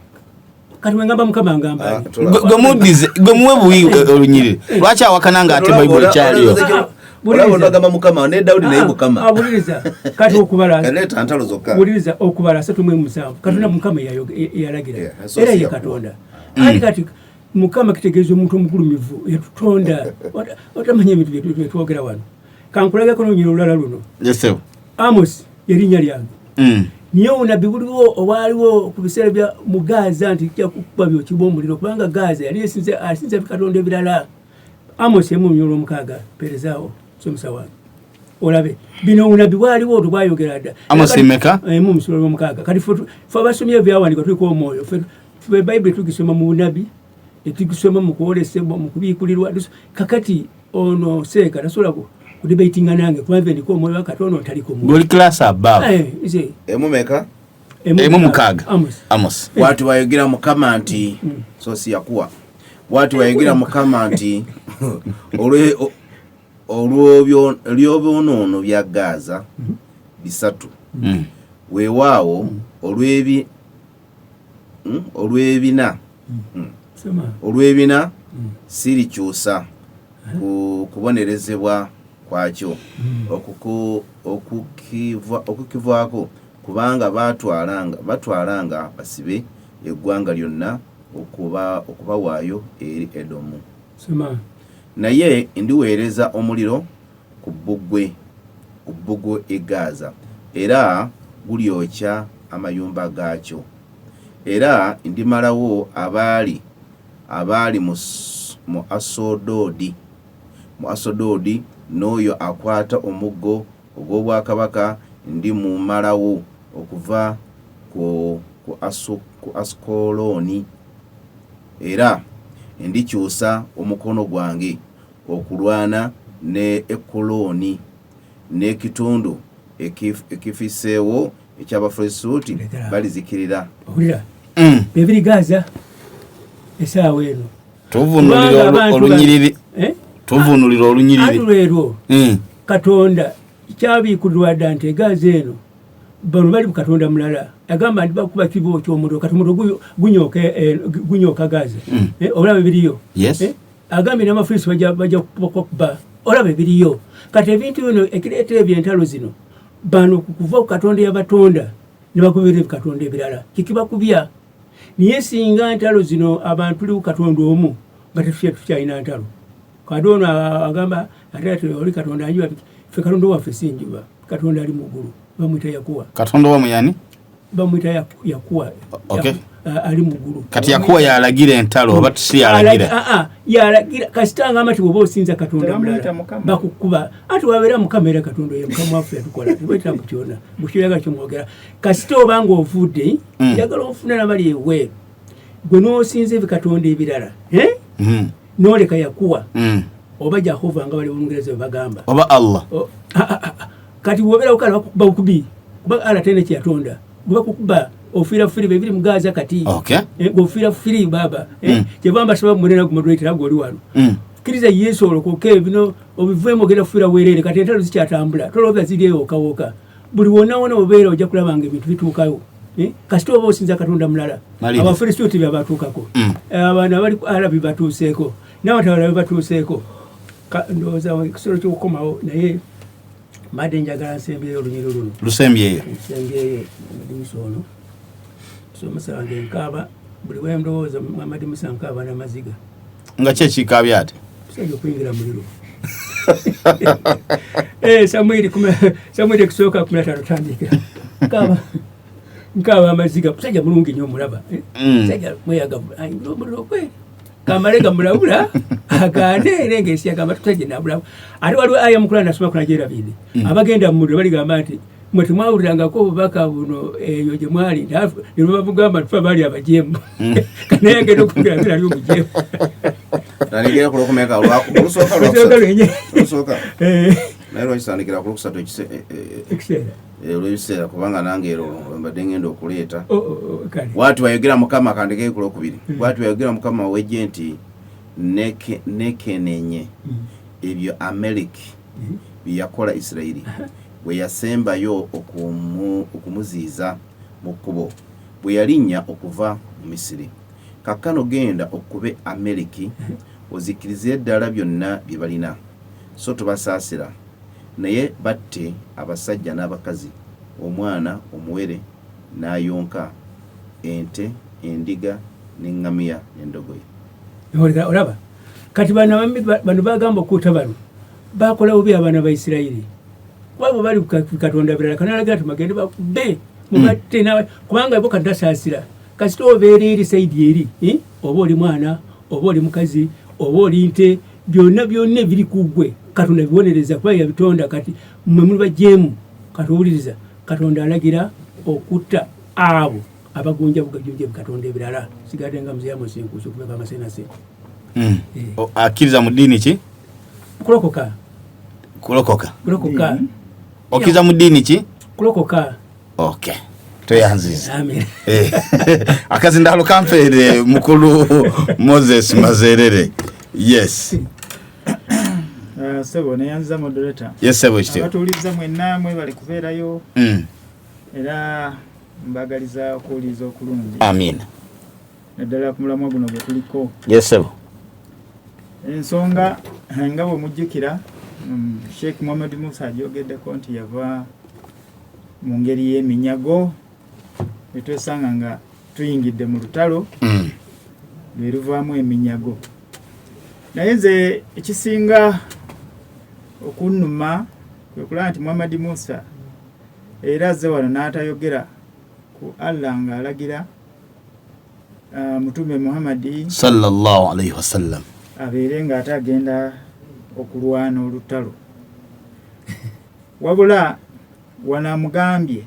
Kati wengamba Mukama ngamba Ah, ani? Gwe muddize, gwe muwe buwi olunyiriri. Lwaki awakana nga ate Bayibuli ekyaliyo? Ah, Olaba onagamba Mukama ne Dawudi naye Ah, Mukama. ah, wuliriza. Kati okubala Kaleeta ntalo zokka. Wuliriza, okubala 37, Katonda Mukama yalagira. Yeah, so Era si ye Yakuwa. Katonda ati kati Mukama kitegeeza omuntu omugulumivu yatutonda. Otamanya ebintu byetwogera wano. Kankulageko nonyina olulala luno. Yes, sir. Amos erinnya lyange. Niye obunabbi buliwo obwaliwo ku biseera bya mu Gaza nti kijja kukuba byokibwa omuliro, kubanga Gaza yali asinza bikatonda ebirala. Amos emu olunyiriri olwomukaaga, mpeerezaawo somesa wange olabe bino obunabbi bwaliwo tebwayogera dda. Amos emeka? Emu omusulo olwomukaaga. Kati ffe abasomye ebyawandiikibwa tuliko omwoyo. Ffe Bayibuli tugisoma mu bunabi, tetugisoma mu kwolesebwa, mu kubiikulirwa. Kakati ono seeka tasobola Kudebatinga nange kuba nze ndiko omwoyo wa Katonda ntaliko mwoyo. Goli class above. Nze. Emu meka? 1:6. Amos. Amos. Bw'ati bw'ayogera Mukama nti so si Yakuwa. Bw'ati bw'ayogera Mukama nti olw'ebyonoono bya Gaza 3. Weewaawo olw'ebina olw'ebina sirikyusa ku kubonerezebwa kwakyo okukivaako, kubanga batwalanga basibe eggwanga lyonna okubawaayo eri Edomu. Naye ndiweereza omuliro ku bbugwe e Gaza, era gulyokya amayumba gaakyo. Era ndimalawo abaali mu Asododi, n'oyo akwata omuggo ogw'obwakabaka ndimumalawo okuva ku Asukoloni. Era ndikyusa omukono gwange okulwana ne Ekuloni, n'ekitundu ekifiseewo eky'Abafirisuuti balizikirira. Owulira? Ebiri Gaza essaawa eno. Tuvunulira olunyiriri. Tuvunulira olunyiriri. Atu Katonda kyabiikulirwa dda nti Gaza eno bano bali ku Katonda mulala. Agamba nti bakuba kibo ky'omuliro, kati omuliro gunyooka Gaza. Olaba ebiriyo. Agambye n'Abafirisuuti bajja kuba olaba ebiriyo. Kati ebintu bino ekireeta ebyo entalo zino, bano kuva ku Katonda yabatonda ne bagoberera ebikatonda ebirala. Kikibakubya. Naye singa entalo zino abantu tuli ku Katonda omu nga tetukyalina ntalo. Kati ono agamba ate oli Katonda anjuba, ffe Katonda waffe si njuba, Katonda ali mu ggulu, bamuyita Yakuwa. Katonda wamu yani? Bamuyita Yakuwa. Okay. Ali mu ggulu. Kati Yakuwa yalagira entalo oba si yalagira? Yalagira kasita ngamba nti bw'oba osinza Katonda mulala bakukuba. Ate wabeera Mukama era Katonda ye Mukama waffe yatukola. Tebwetaaga kyonna. Bw'oyagala kyomwogera. Kasita oba ng'ovudde, njagala ofuna n'abali ebweru. Gwe n'osinza ebikatonda ebirala. N'oleka Yakuwa. Oba Jehova nga bali Bungereza bwe bagamba. Oba Allah. Kati bw'obeera ukala bakukuba bukubi. Kuba Allah talina kye yatonda. Bakukuba ofiira firi bebiri mu Gaza kati. Ofiira firi baba. Kyeva mbasaba munena gumudwetera gw'oli wano. Kkiriza Yesu olokoke bino obiveemu ogenda kufiira weereere. Kati entalo zikyatambula. Tolowooza ziri eyo wokka. Buli wonna wonna obeera ojja kulaba nga ebintu bituukayo. Kasita oba osinza Katonda mulala. Abafirisuuti byabatuukako. Abaana abali ku Arabi batuuseeko. N'abantu abalala batuuseeko. Ndowooza ekisolo ky'okukomawo naye mbadde njagala nsembyeyo olunyiriri luno. Lusembyeyo. Nsembyeyo Amadimusa ono. Musomesa wange nkaaba buli we ndowooza Amadimusa nkaaba n'amaziga. Nga ki ekikaabya ate? Musajja okuyingira muliro. Samwiri ekisooka 15 tandikira. Nkaaba amaziga. Musajja mulungi nnyo omulaba. Musajja mweyagavu. Ayingira omuliro kweri. Kamale gamulabula agaane era ng'ensi yagamba tutajja nabulamu. Ate waliwo aya mu Kurani nasoma kunagyerabidde. Abagenda mu muliro baligamba nti mwe temwawulirangako obubaka buno eyo gye mwali, ne babugamba tufa baali abajeemu. Naye agenda okugira nti ali omujeemu. Tandikira ku lwokumeka olusooka lwakusatu. Naye lwakitandikira ku lwokusatu ekiseera. Olw'ebiseera kubanga nange era olwo mbadde ngenda okuleeta. Bw'ati bw'ayogera Mukama, kandekeko ku lwokubiri. Bw'ati bw'ayogera Mukama w'eggye nti nekenenye ebyo Amaleki bye yakola Isirayiri bwe yasembayo okumuziiza mu kkubo bwe yalinnya okuva mu Misiri. Kaakano genda okube Amaleki ozikirize ddala byonna bye balina, so tobasaasira, naye batte abasajja n'abakazi, omwana omuwere n'ayonka, ente, endiga, n'eŋŋamiya n'endogoyi. Olaba kati bano bagamba okutta bano bakola bubi abaana ba Isirayiri, kuba bwe bali ku Katonda birala kanalagira nti magende bakube mubatte, kubanga bo katasaasira. Kasita obeera eri saidi eri, oba oli mwana oba oli mukazi oba oli nte, byonna byonna ebiri ku ggwe Katonda bibonereza kuba yabitonda. Kati mmwe muli bajeemu. Kati owuliriza Katonda alagira okutta abo abagunja bugajunja ebikatonda ebirala. Sigadde nga muzeeyi Amosi Nkuusi okubeka amasenase. Akkiriza mu ddiini ki? Kulokoka. Kulokoka. Kulokoka. Okkiriza mu ddiini ki? Kulokoka. Okay, tweyanziza. Amin. Akazindaalo kampeere mukulu Moses Mazerere. Yes. Sebo, neyanziza moderator. Yes, sebo ekitibwa. Abatuwuliriza mwenna mwebale kubeerayo. Era mbagaliza okuwuliriza okulungi. Amina. Naddala ku mulamwa guno gwe tuliko. Yes, sebo. Ensonga nga bwe mujjukira, Sheikh Muhammad Musa agyogeddeko nti yava mu ngeri y'eminyago ne twesanga nga tuyingidde mu lutalo lwe luvaamu eminyago. Naye nze ekisinga okunnuma kwe kulaba nti Muhammad Musa era azze wano n'atayogera ku Allah ng'alagira Mutume Muhammad sallallahu alaihi wasallam abeere ng'ate agenda okulwana olutalo. Wabula wano amugambye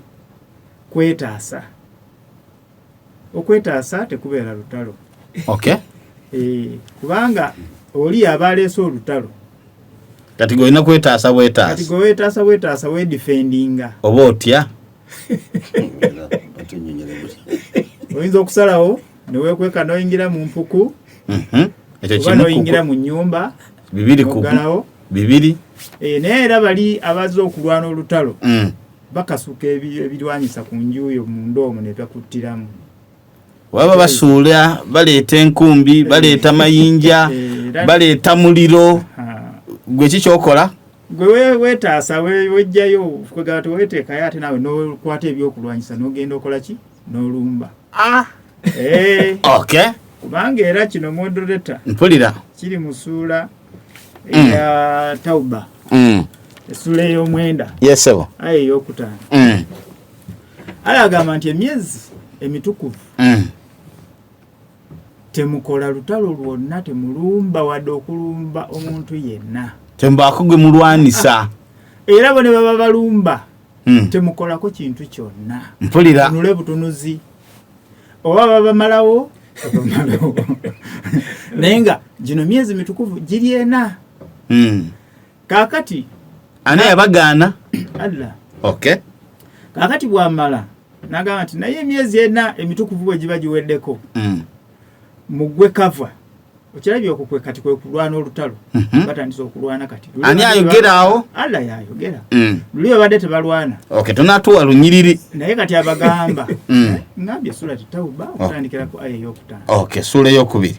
kwetaasa. Okwetaasa tekubeera lutalo. Okay. Kubanga oli aba aleese olutalo. Kati gwe olina kwetaasa bwetaasa. Kati gwe weetaasa bwetaasa, weedifendinga. Oba otya? Oyinza okusalawo ne weekweka n'oyingira mu mpuku. Ekyo Oba kimu n'oyingira mu nnyumba. Bibiri ku N'oggalawo. Bibiri. Naye era bali abazze okulwana olutalo. Bakasuka ebirwanyisa ku nju yo munda omwo ne bakuttiramu. Baba basuula, baleeta enkumbi, baleeta mayinja, baleeta muliro. Gwe ki ky'okola? Gwe weetaasa, wejjayo, kwegamba teweeteekayo ate naawe n'okwata ebyokulwanyisa n'ogenda okola ki? N'olumba. Okay. Kubanga era kino moderator. Mpulira. Kiri mu ssuula eya Tauba. Essuula ey'omwenda. Yes, sebo. Aya ey'okutaano. Ala agamba nti emyezi emitukuvu. Temukola lutalo lwonna, temulumba wadde okulumba omuntu yenna. Tembaako gwe mulwanisa. Era bo ne baba balumba. Temukolako kintu kyonna. Mpulira. Tunule butunuzi. Oba babamalawo, babamalawo. Naye nga gino myezi mitukuvu giri ena. Kaakati Ani yabagaana? Allah. Okay. Kaakati bw'amala n'agamba nti naye emyezi ena emitukuvu bwe giba giweddeko. Mugwe kava. Okirabye okwo kwe kati kwe kulwana olutalo. Batandise okulwana kati. Ani ayogera awo? Allah y'ayogera. Luli babadde tebalwana. Okay, tonatuwa lunyiriri. Naye kati abagamba. Ngambye sura Tauba okutandikira ku aya ey'okutaano. Okay, sura ey'okubiri.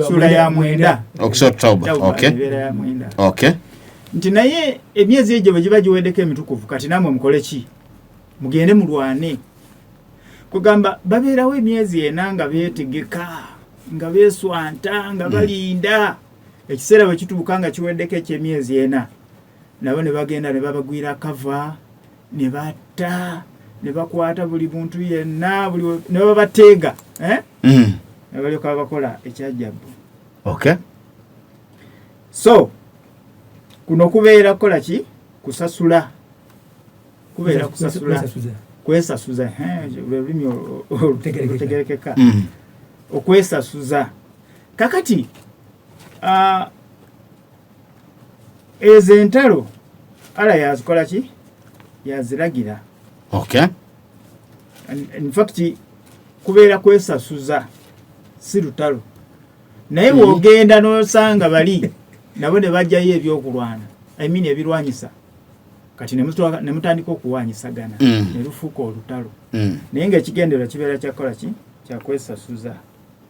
Sura ya 9. Okusura Tauba. Okay. Ebeera ya 9. Okay. Nti naye emyezi egyo bwe giba giweddeko emitukuvu kati nammwe mukole ki? Mugende mulwane. Kugamba babeerawo emyezi ena nga beetegeka, nga beeswanta, nga balinda. Ekiseera bwe kituuka nga kiweddeko eky'emyezi ena, nabo ne bagenda ne babagwira kava, ne batta, ne bakwata buli muntu yenna, ne babateega, Ne balyoka bakola ekyajjabu. Okay. So, kuno kubeera kukola ki? Kusasula. Kubeera kusasula. Kwesasuza. Olulimi olutegerekeka. Okwesasuza. Kakati, ezo entalo Allah yazikola ki? Yaziragira. Okay. In fact, kubeera kwesasuza si lutalo. Naye bw'ogenda n'osanga bali nabo ne bajjayo ebyokulwana, I mean ebirwanyisa. Kati ne mutandika okuwanyisagana, ne lufuuka olutalo. Naye ng'ekigendererwa kibeera kya kukola ki? Kya kwesasuza.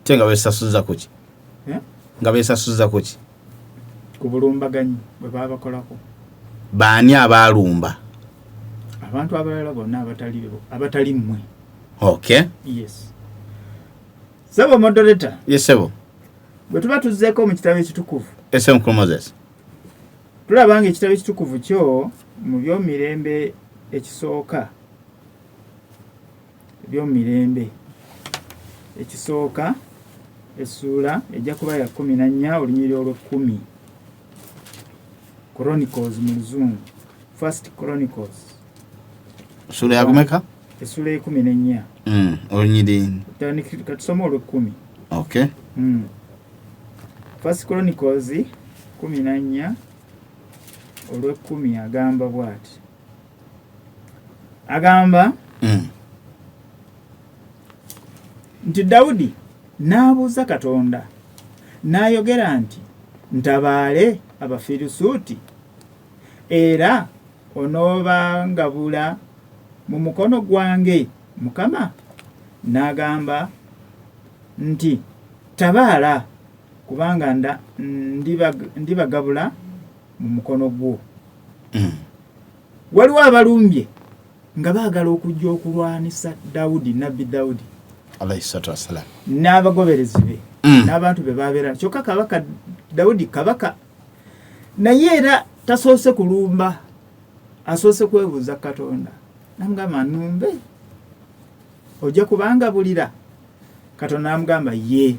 Te nga beesasuza ku ki? Nga beesasuza ku ki? Ku bulumbaganyi bwe baabakolako. Baani abaalumba? Abantu abalala bonna abatali mmwe. Okay. Yes. Sebo moderator. Yes, sebo. Bwe tuba tuzzeeko mu kitabo ekitukuvu. Yes, sebo Mukulu Moses. Tulaba ng'ekitabo ekitukuvu kyo mu by'omumirembe ekisooka. Ebyomumirembe ekisooka essuula ejja kuba ya 14 olunyiriri olw'ekkumi. Chronicles mu Luzungu. First Chronicles. Essuula ya kumeka? Essuula ey'ekumi n'ennya. Olunyiriri. Katusome olw'ekkumi. Okay. First Chronicles 14 olw'ekkumi agamba bw'ati, agamba nti Dawudi n'abuuza Katonda n'ayogera nti, ntabaale Abafirisuuti, era onoobangabula mu mukono gwange, Mukama? N'agamba nti, tabaala, kubanga ndibagabula mu mukono gwo. Waliwo abalumbye nga baagala okujja okulwanisa Dawudi, Nabbi Dawudi alayhi salatu wassalam, n'abagoberezi be n'abantu be babeera. Kyokka kabaka Dawudi kabaka, naye era tasoose kulumba, asoose kwebuuza Katonda. Namugamba, numbe ojja kubanga bulira. Katonda namugamba, ye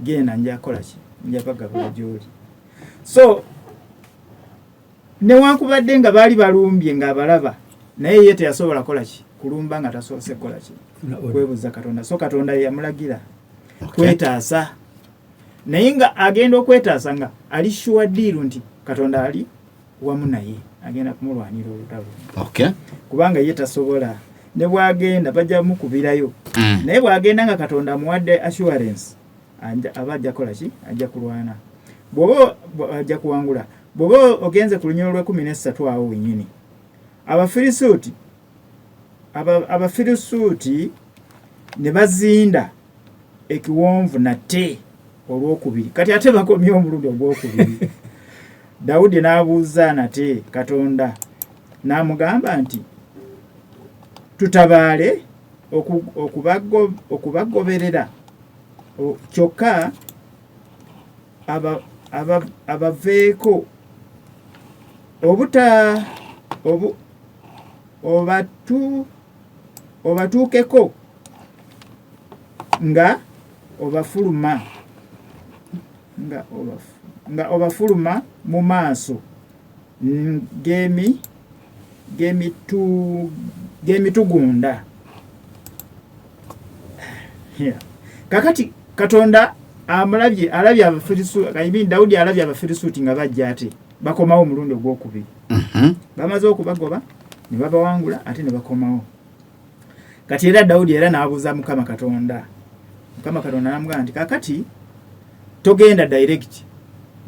genda, nja kukola ki, nja bagabula gy'oli. So newankubadde nga baali balumbye ng'abalaba, naye ye teyasobola kola ki, kulumba nga tasoose kukola ki, kwebuuza Katonda. So Katonda ye yamulagira kwetaasa, naye nga agenda okwetaasa nga ali sure deal nti Katonda ali wamu naye, agenda kumulwanira olutalo. Kubanga ye tasobola, ne bwagenda bajja mukubirayo. Naye bwagenda nga Katonda amuwadde assurance, aba ajja kukola ki, ajja kulwana, bw'oba ajja kuwangula. Bw'oba ogenze ku lunyolo lw'e13 awo wennyini, Abafirisuuti ne bazinda ekiwonvu nate olwokubiri. Kati ate bakomye omulundi ogwokubiri. Dawudi n'abuuza nate Katonda, n'amugamba nti, tutabaale okubagoberera, kyokka abaveeko obuta obatuukeko nga obafuluma, nga obafuluma mu maaso g'emitugunda. Yeah. Kakati Katonda amulabye, alabye Abafirisuuti, I mean, Dawudi alabye Abafirisuuti nga bajja, ate bakomawo omulundi ogwokubiri. Bamaze okubagoba ne babawangula, ate ne bakomawo. Kati era Dawudi era n'abuuza Mukama Katonda. Mukama Katonda n'amugamba nti, kakati togenda direct,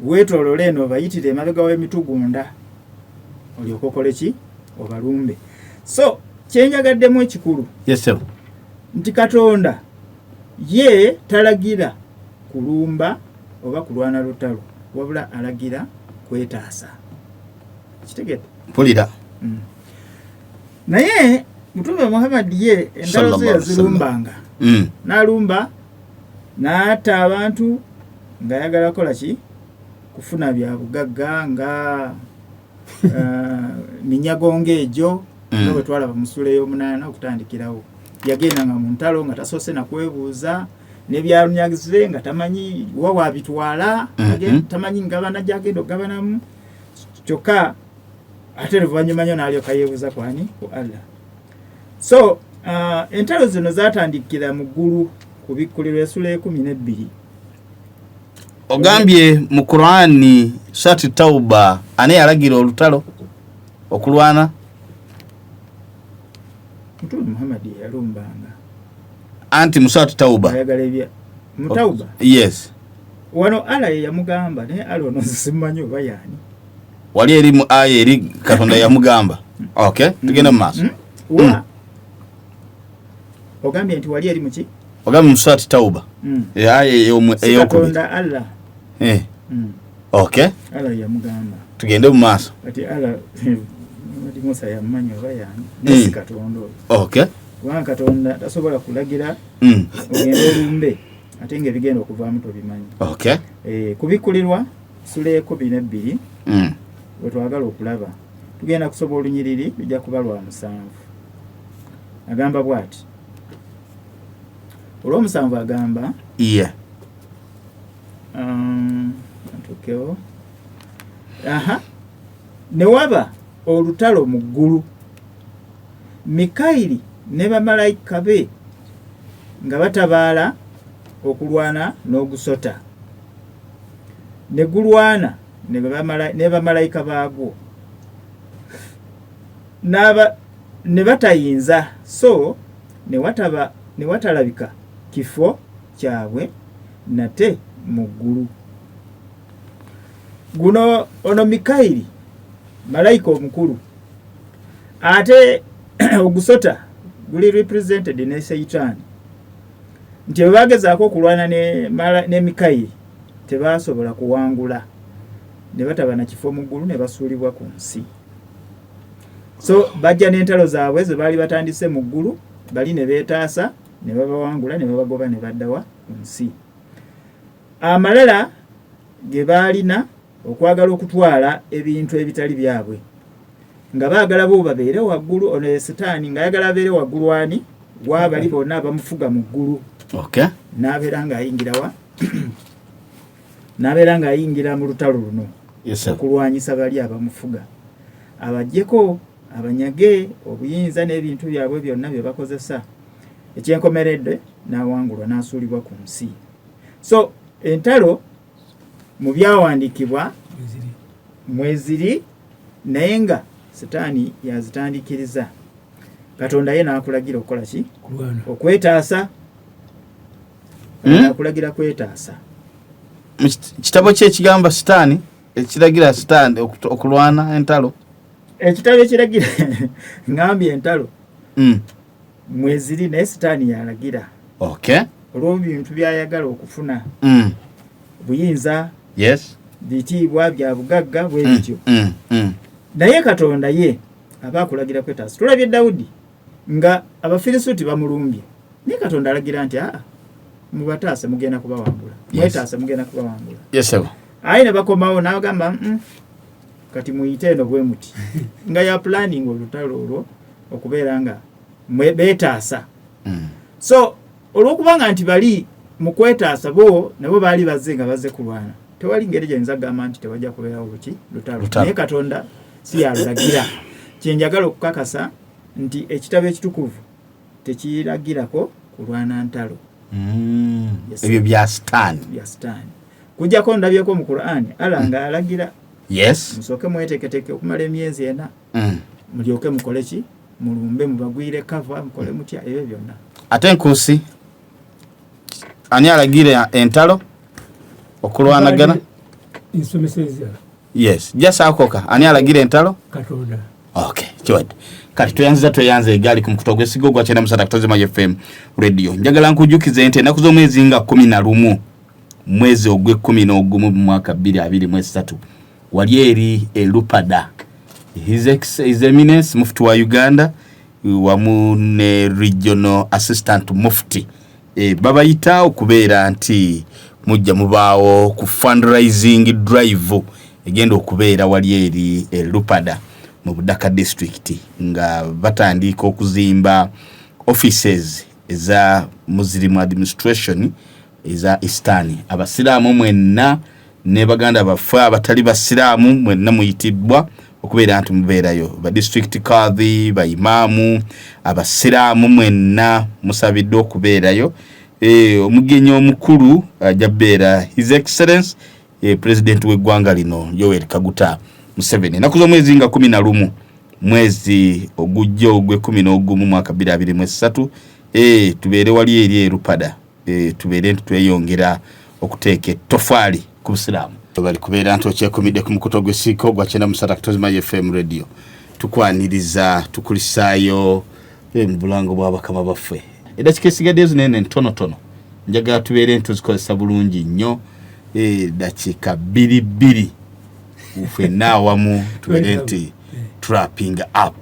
weetooloole eno, obayitire emabega w'emitugunda, olyoke okole ki, obalumbe. So kyenjagaddemu ekikulu Yes, sir. nti Katonda ye talagira kulumba oba kulwana lutalo, wabula alagira kwetaasa. Kitegedde? Mpulira. Naye Mutume Muhammad ye entalo ze Sallallahu alaihi yazirumbanga, n'alumba n'atta abantu ng'ayagala kukola ki, kufuna bya bugagga nga minyago ng'egyo, nga bwe twalaba mu ssuula ey'omunaana okutandikirawo. Yagendanga mu ntalo nga tasoose nakwebuuza, n'ebyalunyagize nga tamanyi wa wabitwala, tamanyi ngabana gyagenda okugabanamu. Kyokka ate oluvannyuma nnyo n'alyoka yeebuuza kwani, ku Allah. So entalo zino zatandikira mu ggulu ku bikkulirwa esula 12. Ogambye mu Qurani sati Tauba, ani yalagira olutalo okulwana? Mutume Muhammadi yalumbanga. Anti mu sati Tauba. Ayagala ebya mu Tauba. Yes. Wano Allah ye yamugamba, naye Allah ono simumanyi oba yaani. Wali eri mu aya eri Katonda yamugamba. Okay, tugende mu maaso. Wa ogambye nti wali eri muki? Ogambye mu sati Tauba, aya Si eyokubiri. Katonda Allah. Okay. Allah yamugamba. Tugende mu maaso. Kati Allah ati Musa yamumanyi oba yaani, naye si Katonda oyo, kubanga Katonda tasobola kulagira ogende olumbe ate ngaebigenda okuvaamu tobimanyi. Kubikkulirwa sula 12 wetwagala okulaba, tugenda kusoba olunyiriri lujja kuba lwa 7. Agamba bw'ati, olw'omusanvu agamba, ntuukewo, aha, ne waba olutalo mu ggulu, Mikayiri ne bamalayika be nga batabaala okulwana n'ogusota, ne gulwana ne bamalayika baagwo. Ne batayinza, so ne watalabika kifo kyabwe nate mu ggulu. Guno ono Mikayiri malayika omukulu, ate ogusota guli represented ne Seitaani, nti bwe bagezaako okulwana ne Mikayiri tebasobola kuwangula, ne bataba na kifo mu ggulu, ne basuulibwa ku nsi. So bajja n'entalo zaabwe ze baali batandise mu ggulu, bali ne beetaasa ne babawangula ne babagoba ne baddawa ku nsi. Amalala ge baalina okwagala okutwala ebintu ebitali byabwe, nga baagala bo babeere waggulu. Ono ye Sitaani ng'ayagala abeere waggulu ani waabali bonna abamufuga mu ggulu. N'abeera ng'ayingira wa, n'abeera ng'ayingira mu lutalo luno okulwanyisa bali abamufuga, abaggyeko, abanyage obuyinza n'ebintu byabwe byonna bye bakozesa. Ekyenkomeredde n'awangulwa n'asuulibwa ku nsi. So entalo mu byawandiikibwa mweziri, naye nga Sitaani yazitandikiriza. Katonda ye n'akulagira okukola ki? Okwetaasa. Akulagira kwetaasa. Kitabo ki ekigamba Sitaani, ekiragira Sitaani okulwana entalo? Ekitabo ekiragira, ngambye entalo mweziri, naye Sitaani yalagira olw'ebintu byayagala okufuna, buyinza, bitiibwa bya bugagga bwe bityo. Naye Katonda ye aba akulagira kwetaasa. Tulabye Dawudi nga Abafirisuuti bamulumbye, naye Katonda alagira nti aa, mubataase, mugenda kubawangula. Mwetaase, mugenda kubawangula. Aye ne bakomawo n'agamba, kati muyite eno bwe muti," nga ya planning olutalo olwo okubeera nga beetaasa. So olwokubanga nti bali mu kwetaasa, bo nabo baali bazze nga bazze kulwana, tewali ngeri gyayinza kugamba nti tewajja kubeerawo buki lutalo. Naye Katonda si yalulagira. Kyenjagala okukakasa nti ekitabo ekitukuvu tekiragirako kulwana ntalo. Ebyo bya Sitaani. Bya Sitaani. Kujjako ndabyeko mu Qur'ani Allah nga alagira musooke mweteketeke okumala emyezi 4, mulyoke mukole ki, mulumbe, mubagwire kava, mukole mutya, ebyo byonna. Ate Nkuusi, ani alagira entalo okulwanagana? Nsomeseza. Yes, jasakoka, ani alagira entalo? Katonda. Okay, kiwadde. Kati tweyanziza, tweyanza egaali ku mukutu ogwesiga ogwa 93 Tozima FM Radio. Njagala nkujjukize nti ennaku z'omwezi nga 11, mwezi ogw'e-11 mu mwaka 2023, wali eri e Lupada, His Eminence Mufti wa Uganda wamu ne regional assistant mufti babayita okubeera nti mujja mubaawo ku fundraising drive egenda okubeera wali eri e Lupada mu Budaka district, nga batandika okuzimba offices eza Muslim administration eza Eastern. Abasiraamu mwenna ne baganda baffe abatali basiraamu mwenna muyitibbwa okubeera nti mubeerayo. Ba district kadhi, baimaamu, abasiraamu mwenna musabiddwa okubeerayo. Omugenyi omukulu ajja kubeera His Excellence President w'eggwanga lino Yoweri Kaguta Museveni. Ennaku z'omwezi nga 11, mwezi ogujja ogw'e-11 mwaka 2023, tubeere wali eri e Lupada, tubeere nti tweyongera okuteeka ettofaali ku busiraamu. Bali kubeera nti okyekumidde ku mukutu ogw'esiiko gwa 93 Tozima FM Radio. Tukwaniriza, tukulisaayo mu bulango bwa bakama baffe. Eddakiika esigaddeyo zinene ntonotono, njagala tubeere nti tuzikozesa bulungi nnyo. Dakiika bbiri bbiri ffenna awamu tubeere nti tuwrapping up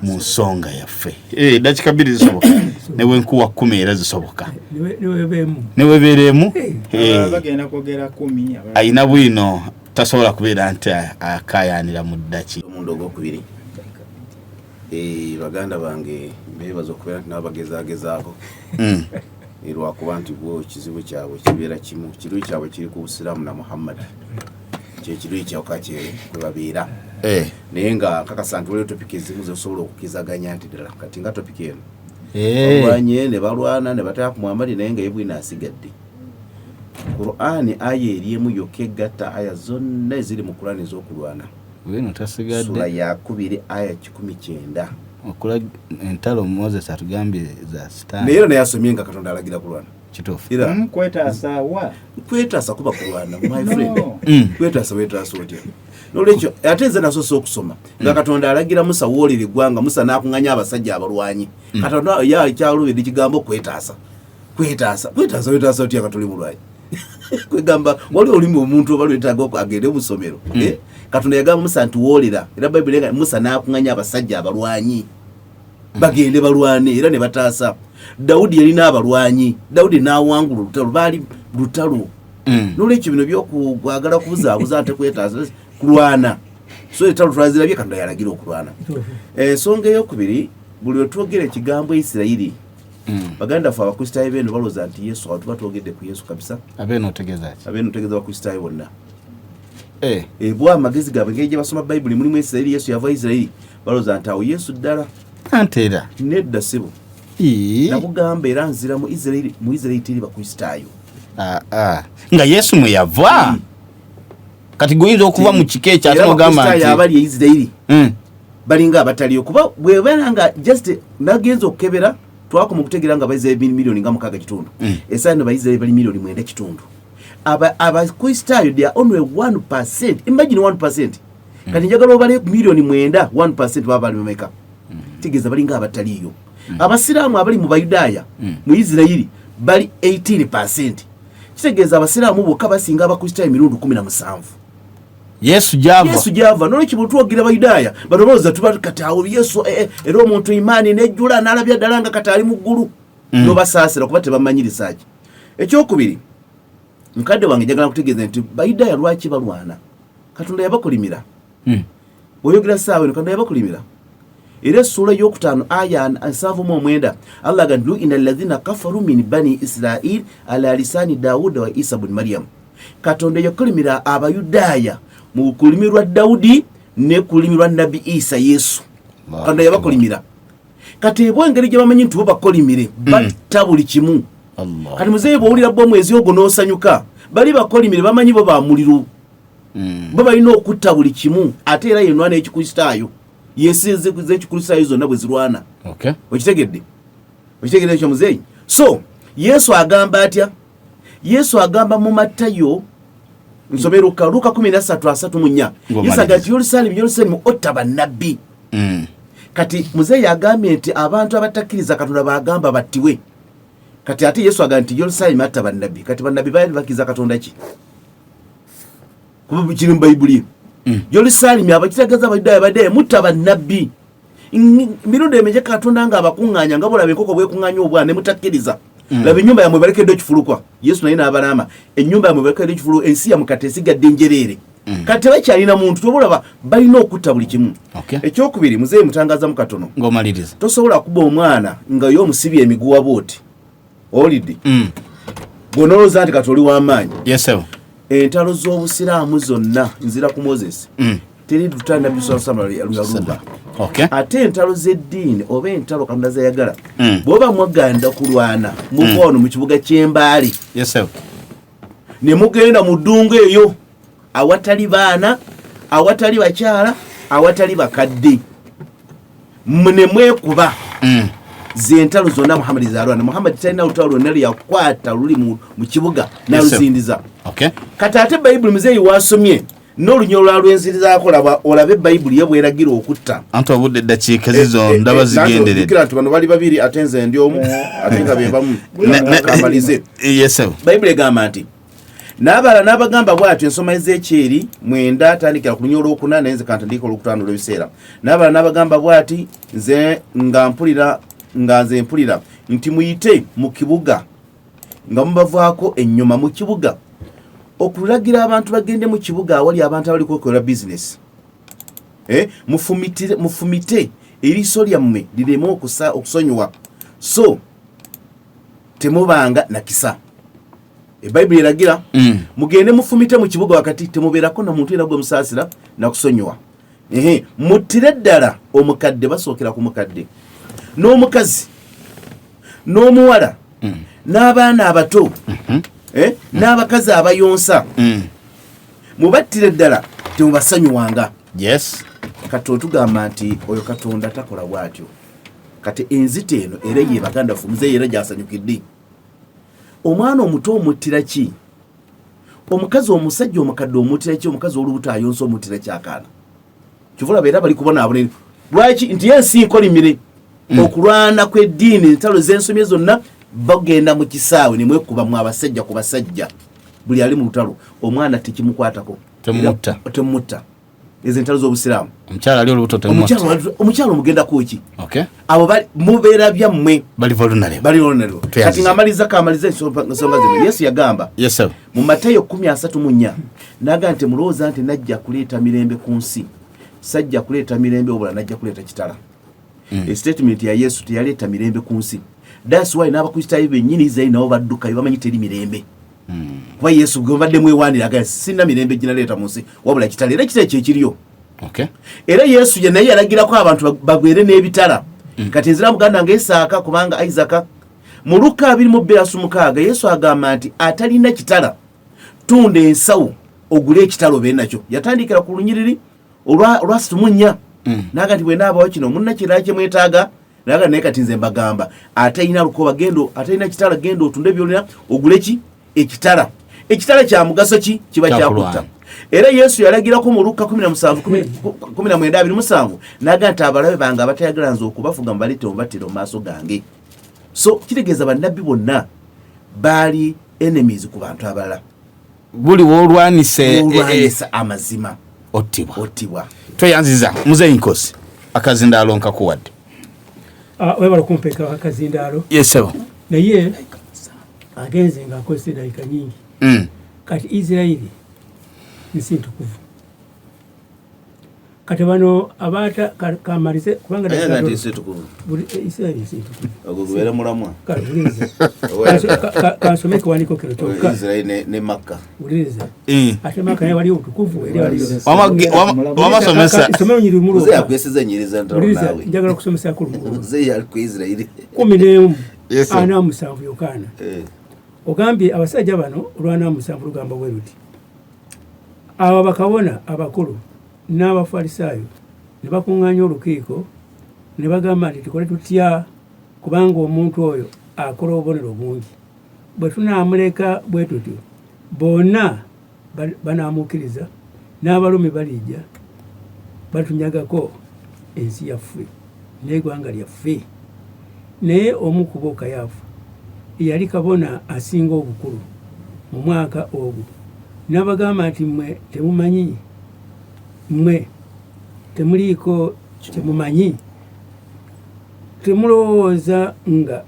mu nsonga yaffe. Dakiika 2 zisoboka, ne bwenkuwa 10 era zisoboka. Niwebeemu. Newebeeremu. Bagenda kwogera 10. Ayina bwino tasobola kubeera nti akayanira mu ddaki. Omundo ogwokubiri, baganda bange beebaza okubeera nti nabo bagezaagezaako. Lwakuba nti gwo ekizibu kyabwe kibeera kimu, kiruyi kyabwe kiri ku busiraamu na Muhammad, kyekiruyi kyokka kye kwe babeera. Naye nga nkakasa nti waliwo topiki ezimu zesobola okukizaganya nti ddala kati nga topiki eno balwanye ne balwana ne bataya ku Muhammadi, naye nga ye bwino asigadde. Qur'ani aya eri emu yokka egatta aya zonna eziri mu Qur'ani ez'okulwana. Wino Sula tasigadde. Yakubiri aya 190. Okula entalo Moses atugambye za Naye sitaani. era naye asomye nga Katonda alagira kulwana. Kituufu. Era Kwetaasa wa? Kwetaasa kuba kulwana, my friend. No. Kwetaasa wetaasa otya? Nolwekyo ate nze nasoose okusoma nga Katonda alagira Musa, woolera eggwanga, Musa n'akuŋŋanya abasajja abalwanyi. Katonda yakyalubidde ekigambo kwetaasa. Kwetaasa, kwetaasa wetaasa otya nga toli mulwanyi? Kwegamba wali olulimi omuntu oba lwetaaga agende mu ssomero. Eh? Katonda yagamba Musa nti woolera, era Bayibuli egamba Musa n'akuŋŋanya abasajja abalwanyi bagende balwane, era ne bataasa. Dawudi yalina abalwanyi, Dawudi n'awangula olutalo, baali lutalo. Nolwekyo bino byokwagala kubuzaabuza nte kwetaasa kulwana, so entalo twazirabye, Katonda yalagira okulwana. Ensonga eyokubiri, buli wetwogera ekigambo Isirayiri, baganda ffe Abakristaayo beeno balowooza nti Yesu, awo tuba twogedde ku Yesu kabisa. Abeeno otegeeza ki? Abeeno otegeeza Abakristaayo bonna. Eh, Ebwa amagezi gaabwe, engeri gye basoma Bayibuli, mulimu Isirayiri, Yesu yava Isirayiri, balowooza nti awo Yesu ddala. Ante era. Nedda sibo. Ii. Nakugamba era nzira mu Isirayiri, mu Isirayiri teri Bakristaayo. Ah, ah. Nga Yesu mwe yava. Kati guyinza okuva mu kika ekyo ate Era n'ogamba Abakristaayo nti abali e Isirayiri balinga abataliyo, kuba bwebeera nga just nagenza okukebera, twakoma okutegeera nga Baisirairi miliyoni nga 6.5. Esaa eno Baisirairi bali miliyoni 9.5. Abakristaayo they are only 1%. Imagine 1%. Kati njagala obale miliyoni 9, 1% baba bali bameka? Tegeeza balinga abataliiyo. Abasiraamu abali mu Bayudaaya mu Isirayiri bali 18%. Kitegeeza abasiraamu bokka basinga Abakristaayo emirundi 17. Yesu gyava. Yesu gyava. Nolwekyo bwetwogera Bayudaaya, bano balowooza tuba kati awo Yesu, era omuntu imaani nejjula n'alabya ddala nga kati ali mu ggulu. Nobasaasira kuba tebamanyirisaaki. Ekyokubiri, mukadde wange, njagala kutegeeza nti Bayudaaya lwaki balwana? Katonda yabakolimira. Bw'oyogera saawa eno, Katonda yabakolimira. Era essuula eyokutaano aya 79, Allah aga nti luina alladhina kafaru min bani Israil ala lisani Dawuda wa Isa buni Maryamu. Katonda yakolimira Abayudaaya mu kulimi lwa Dawudi ne ku lulimi lwa Nabbi Isa, Yesu. Allahu. Katonda yabakolimira. Kati ebo engeri gye bamanyi nti bo bakolimire, batta buli kimu. Allah. Kati muzeeyi, bw'owulira bomu ezyogo n'osanyuka, bali bakolimire, bamanyi bo bamuliro. Bo balina okutta buli kimu. Ate era yenwana Ekikristaayo, yensi z'Ekikristaayo zonna bwe zirwana. Okay. Okitegedde? Okitegedde ekyo, muzeeyi? So Yesu agamba atya? Yesu agamba mu Matayo, nsome Luka, Luka 13:34. Ng'omaliriza. Yesu agamba nti Yerusalemu, Yerusalemu, otta bannabbi. Kati muzeeyi agambye nti abantu abatakkiriza Katonda bagamba battibwe. Kati ate Yesu agamba nti Yerusalemu atta bannabbi. Kati bannabbi baali bakkiriza Katonda ki? Kuba kiri mu Bayibuli. Yerusalemu abakitagaza Abayudaaya badde mutta bannabbi mirundi emeje, Katonda nga abakuŋŋaanya nga bolaba enkoko bwekuŋŋaanya obwana, ne mutakkiriza. Laba ennyumba yammwe balekedde ekifulukwa. Yesu naye n'abalaama, ennyumba yammwe balekedde ekifulu, ensi yammwe kati esigadde njereere. Kati tebakyalina muntu, tobolaba balina okutta buli kimu. Okay. Ekyokubiri, muzeeyi, mutangazamu katono. Ng'omaliriza. Tosobola kuba omwana nga ye omusibye emiguwa bwoti, owulidde? Bw'onolowooza nti kati oli w'amaanyi. Yes, sir. Entalo z'Obusiraamu zonna, nzira ku Moses, teri lutalo Nabbi luyalumba. Okay. Ate entalo z'eddiini oba entalo Katonda zeyagala, bw'oba mwaganda kulwana, muva wano mu kibuga ky'Embaale Yes, sir. ne mugenda mu ddungu eyo awatali baana, awatali bakyala, awatali bakadde, ne mwekuba. Zentalo zonna Muhammadi zalwana, Muhammadi talina lutalo lwonna lweyakwata luli mu kibuga naluzindiza. Okay. Kati ate Bayibuli, muzeeyi, wasomye n'olunyolo lwa lwenzirizaako, laba olabe Bayibuli ye bweragira okutta. Anti obudde, eddakiika zizo ndaba zigenderedde. Jjukira nti bano bali babiri ate nze ndi omu, ate nga be bamu. Kamalize. Yes, sir. Bayibuli egamba nti n'abala n'abagamba bw'atyo, ensoma Ezekyeri 9, tandikira ku lunya olwokuna, naye nze kantandika olwokutaano olw'ebiseera. N'abala n'abagamba bw'ati, nze nga mpulira, nga nze mpulira nti muyite mu kibuga nga mubavaako ennyuma mu kibuga, okulagira abantu bagende mu kibuga awali abantu abali kwekolera bizinesi. Eh, mufumite eriiso lyammwe lireme okusonyiwa, so temubanga nakisa. Ebayibuli eragira mugende mufumite mu kibuga wakati, temubeerako na muntu era gwe musaasira nakusonyiwa. Ehe, muttire ddala omukadde, basookera ku mukadde n'omukazi n'omuwala n'abaana abato, eh, n'abakazi abayonsa. Mubattire ddala, temubasanyuwanga. Yes. Kati otugamba nti oyo Katonda takola bw'atyo. Kati enzita eno era ye baganda baffe, omuzeeyi era gyasanyukidde. Omwana omuto omuttira ki? Omukazi omusajja omukadde omuttira ki? Omukazi olubuto ayonsa omuttira ki akaana? Kyova olaba era bali kubonaabona. Lwaki? Nti ensi nkolimire. Okulwana kw'eddiini, entalo z'ensomye zonna, bagenda mu kisaawe ne mwekuba mu abasajja ku basajja. Buli ali mu lutalo, omwana tekimukwatako. Temumutta. Temumutta. Ezo entalo z'obusiraamu. Omukyala ali olubuto temumutta. Omukyala omugendako ki? Okay. Abo mubeera byammwe. Bali vulnerable. Bali vulnerable. Tweyanziza. Kati ng'amaliza kamaliza ensonga zino. Yesu yagamba. Yes, sir. Mu Matayo 34 n'agamba nti mulowooza nti najja kuleeta mirembe ku nsi. Sajja kuleeta mirembe wabula najja kuleeta kitala. Statement ya Yesu teyaleeta mirembe ku nsi. That's why n'Abakristaayo bennyini Israeli nabo baddukayo, bamanyi teri mirembe. Kuba Yesu gwe mbadde mwewaanira agamba sirina mirembe ginaleeta mu nsi wabula kitala, era kitala kyekiriyo. Okay. Era Yesu ye naye yalagirako abantu bagwere n'ebitala. Kati nzira muganda nga Isaaka, kubanga Isaaka mu Luka 22:36 Yesu agamba nti atalina kitala tunda ensawo ogule ekitala obe nakyo. Yatandikira ku lunyiriri olwa 34. N'agamba nti bwe naabawo kino munna kirala kye mwetaaga. N'agamba naye kati nze mbagamba atalina lukoba genda, atalina kitala genda otunde by'olina ogule ki? Ekitala. Ekitala kya mugaso ki? Kiba Kya kya kulwana. kutta. Era Yesu yalagirako mu Luka 17, 19:27 n'agamba nti abalabe bange abatayagala nze okubafuga mubaleete mubattire mu maaso gange. So kitegeeza bannabbi bonna baali enemies ku bantu abalala. Buli w'olwanisa Olwanisa amazima ottibwa. Ottibwa. Tweyanziza Muzeeyi Nkosi, akazindaalo nkakuwadde. Webala kumpeeka akazindaalo. Yes, sir. Naye agenze ng'akozesa eddakiika nyingi. Kati Isirayiri nsi ntukuvu. Kati bano abaata kamalize kubanga Aye, dakika nti ntono. nsi ntukuvu. Buli Isirayiri nsi ntukuvu. Ogwo gubeere mulamwa. Kale, wuliriza. Owa- Kansome ekiwandiiko kino kyokka. Isirayiri ne Makka. Wuliriza. Ate Makka naye waliyo obutukuvu, era waliyo. Wamasomesa. Isomero nyiri lumu Muzeeyi lwokka. akwesiza ennyiriza ntalo Wuliriza, naawe. njagala kusomesaako lumu lwokka. Muzeeyi ali ku Isirayiri. 11 Yes, sir. 47 Yokaana. Ogambye abasajja bano 47 lugamba bwe luti: abo bakabona abakulu n'Abafalisaayo ne bakuŋŋaanya olukiiko ne bagamba nti tukole tutya, kubanga omuntu oyo akola obubonero bungi. Bwe tunaamuleka bwe tutyo, bonna banaamukkiriza, n'Abalumi balijja batunyagako ensi yaffe n'eggwanga lyaffe. Naye omu ku bo, Kayaafa, eyali kabona asinga obukulu mu mwaka ogwo, n'abagamba nti mmwe temumanyi, mmwe temuliiko kyemumanyi, temulowooza nga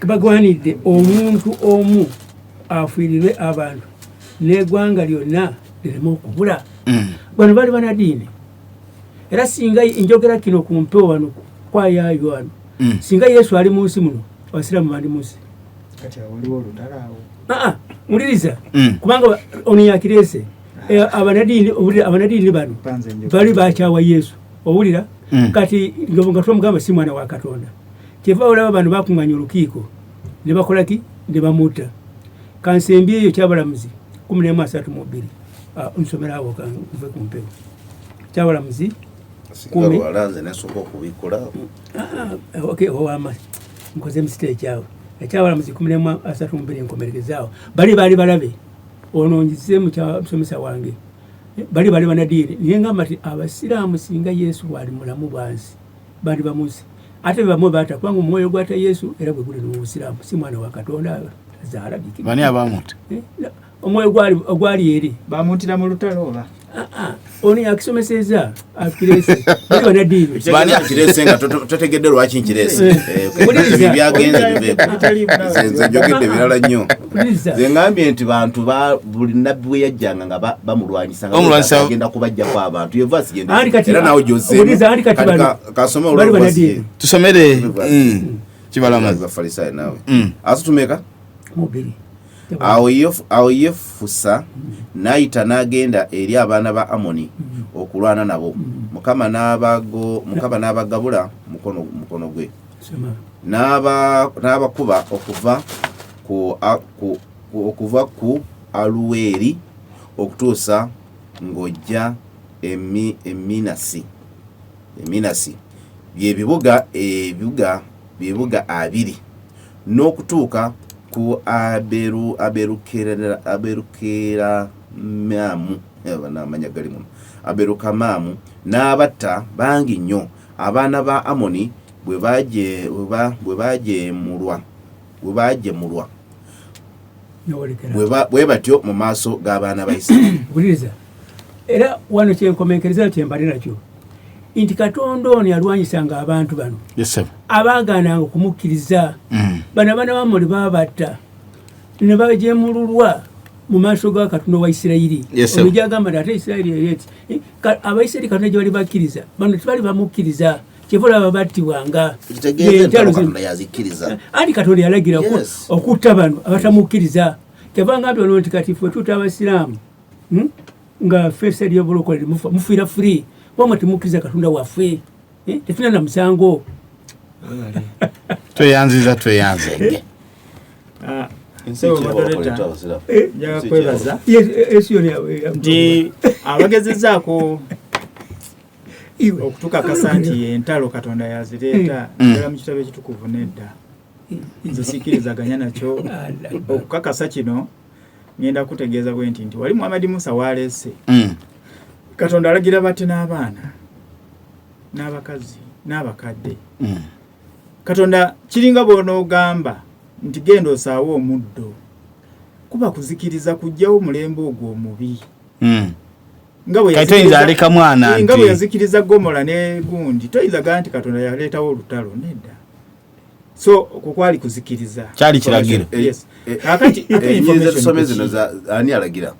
bagwanidde omuntu omu afiirirwe abantu n'eggwanga lyonna lireme okubula. Bano bali banadiini. Era singa njogera kino ku mpewo wano kwayaayo wano, singa Yesu ali mu nsi muno, abasiraamu bandi mu nsi. Kati awo waliwo olutalo awo. Aa, wuliriza. Kubanga ono yakireese. Abanadiini, owulira, abanadiini bano Panze enjogera. bali bakyawa Yesu, owulira? Kati nga twamugamba si mwana wa Katonda, kyeva olaba bano bakuŋŋanya olukiiko ne bakola ki? Ne bamutta. Kansembi eyo Kyabalamuzi 11:32. Nsomera awo kanve ku mpewo. Kyabalamuzi Singa lwalanze nesooka okubikola. Okay, owama nkoze mistake awo. Ekyabalamuzi 11:32 nkomerekezaawo. Bali baali balabe ono njize mu kya musomesa wange. Bali bali banadiini, naye ngamba nti abasiraamu singa Yesu bwali mulamu bwansi bandi bamusi, ate bamwe baata, kubanga omwoyo gwata Yesu era gwe guli mu busiraamu, si mwana wa Katonda azaala biki. Bani abamuta? Omwoyo ogwali eri. Bamuttira mu lutalo oba? Ono yakisomeseza akirese, bali banadiini. Bani- Nkirese nga totegedde lwaki nkirese. Wuliriza. Byagenze biveeko. Bitali Nze njogedde birala nnyo. Wuliriza. Nze ngambye nti bantu buli nabbi bwe yajjanga nga bamulwanyisa nga Bamulwanyisa. agenda kubajjako abantu. Ye verse gye Anti kati- era nawe gy'ozzeemu. wuliriza, anti kati Kati bano- kasome bali olwo verse banadiini. ye. Tusomere. Verse. Kibalamazi. Bafalisaayo naawe. Asutumeka? Mubiri. Awo Yefusa n'ayita n'agenda eri abaana ba Amoni okulwana nabo. Mukama n'abagabula mukono gwe. Soma. N'abakuba okuva ku Aluweri okutuusa ng'ojja Eminasi byebibuga ebibuga bibuga 20 n'okutuuka ku Aberukeramamu namanya gali muno Aberukamamu n'abatta bangi nnyo. Abaana ba Amoni bwe bajemulwa bwe batyo mu maaso g'abaana ba Isirayiri. Wuliriza, era wano kyenkomenkereza kyembadde nakyo nti Katonda ono yalwanyisanga abantu bano abaagaananga okumukkiriza. Bano abaana ba Amoni baabatta ne bajemululwa mu maaso ga Katonda wa Isirayiri. Ono gyagamba nti ate Isirayiri eri eti Abayisirayiri Katonda gye bali bakkiriza, bano tebali bamukkiriza, kyeva olaba battibwanga. Anti Katonda yalagira okutta bano abatamukkiriza. Kyava ngambye ono nti kati ffe tuta Abasiraamu nga ffe esseeri y'obulokole mufiira free, wamwe temukkiriza Katonda waffe, tetulina na musango. Tweyanziza tweyanzenge. Njagala kwebaza nti abagezezaako okutukakasa nti entalo Katonda yazireeta ddala mu kitabo ekitukuvu nedda. Nze sikkirizaganya nakyo. Okukakasa kino ngenda kutegeeza bwe nti wali Muhammad Musa waleese Katonda alagira batte n'abaana n'abakazi n'abakadde. Katonda kiringa bw'onoogamba nti genda osaawe omuddo, kuba kuzikiriza kujjawo omulembe ogwo omubi. Nga bwe yazikiriza Gomola ne gundi, toyinza gamba nti Katonda yaleetawo olutalo, nedda. So okwo kwali kuzikiriza. Kyali kiragiro. Kakati tusome zino ani alagira?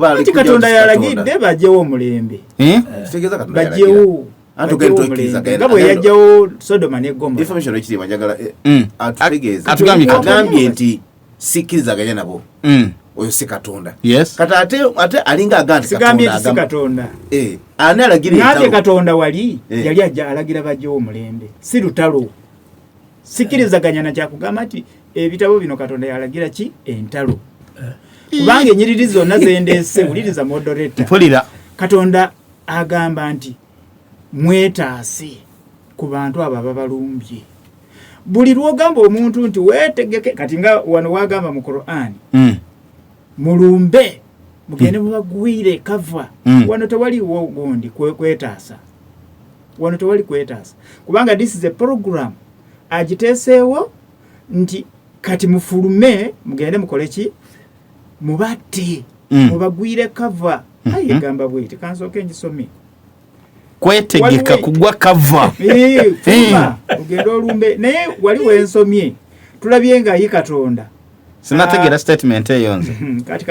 Anti Katonda yalagidde bajjewo omulembe. Bajjewo. Nga bwe yajjawo Sodoma ne Gomora. Information ekiri njagala atutegeeze. Atugambye nti sikkirizaganya nabo. Oyo si Katonda. Kati ate alinga agamba nti Katonda. Si Katonda. Ani alagira entalo? Ngambye Katonda wali yali ajja alagira bajjewo omulembe. Si lutalo. Sikkirizaganya na kyakugamba nti ebitabo bino Katonda yalagira ki entalo. Kubanga ennyiriri zonna zendeese, wuliriza moderator. Mpulira. Katonda agamba nti mwetaase ku bantu abo ababalumbye. Buli lw'ogamba omuntu nti weetegeke, kati nga wano wagamba mu Qur'an, mulumbe mugende mubagwire kava. Wano tewaliwo gundi kwetaasa. Wano tewali kwetaasa. Kubanga this is a program agiteeseewo nti kati mufulume mugende mukole ki? Mubatte, mubagwire kava. Aye gamba bweti, kansooke ngisome. Kwetegeka kugwa kava. Fuluma ogende olumbe. Naye wali wensomye tulabye nga ye Katonda. Sinategeera statement eyo nze. Kati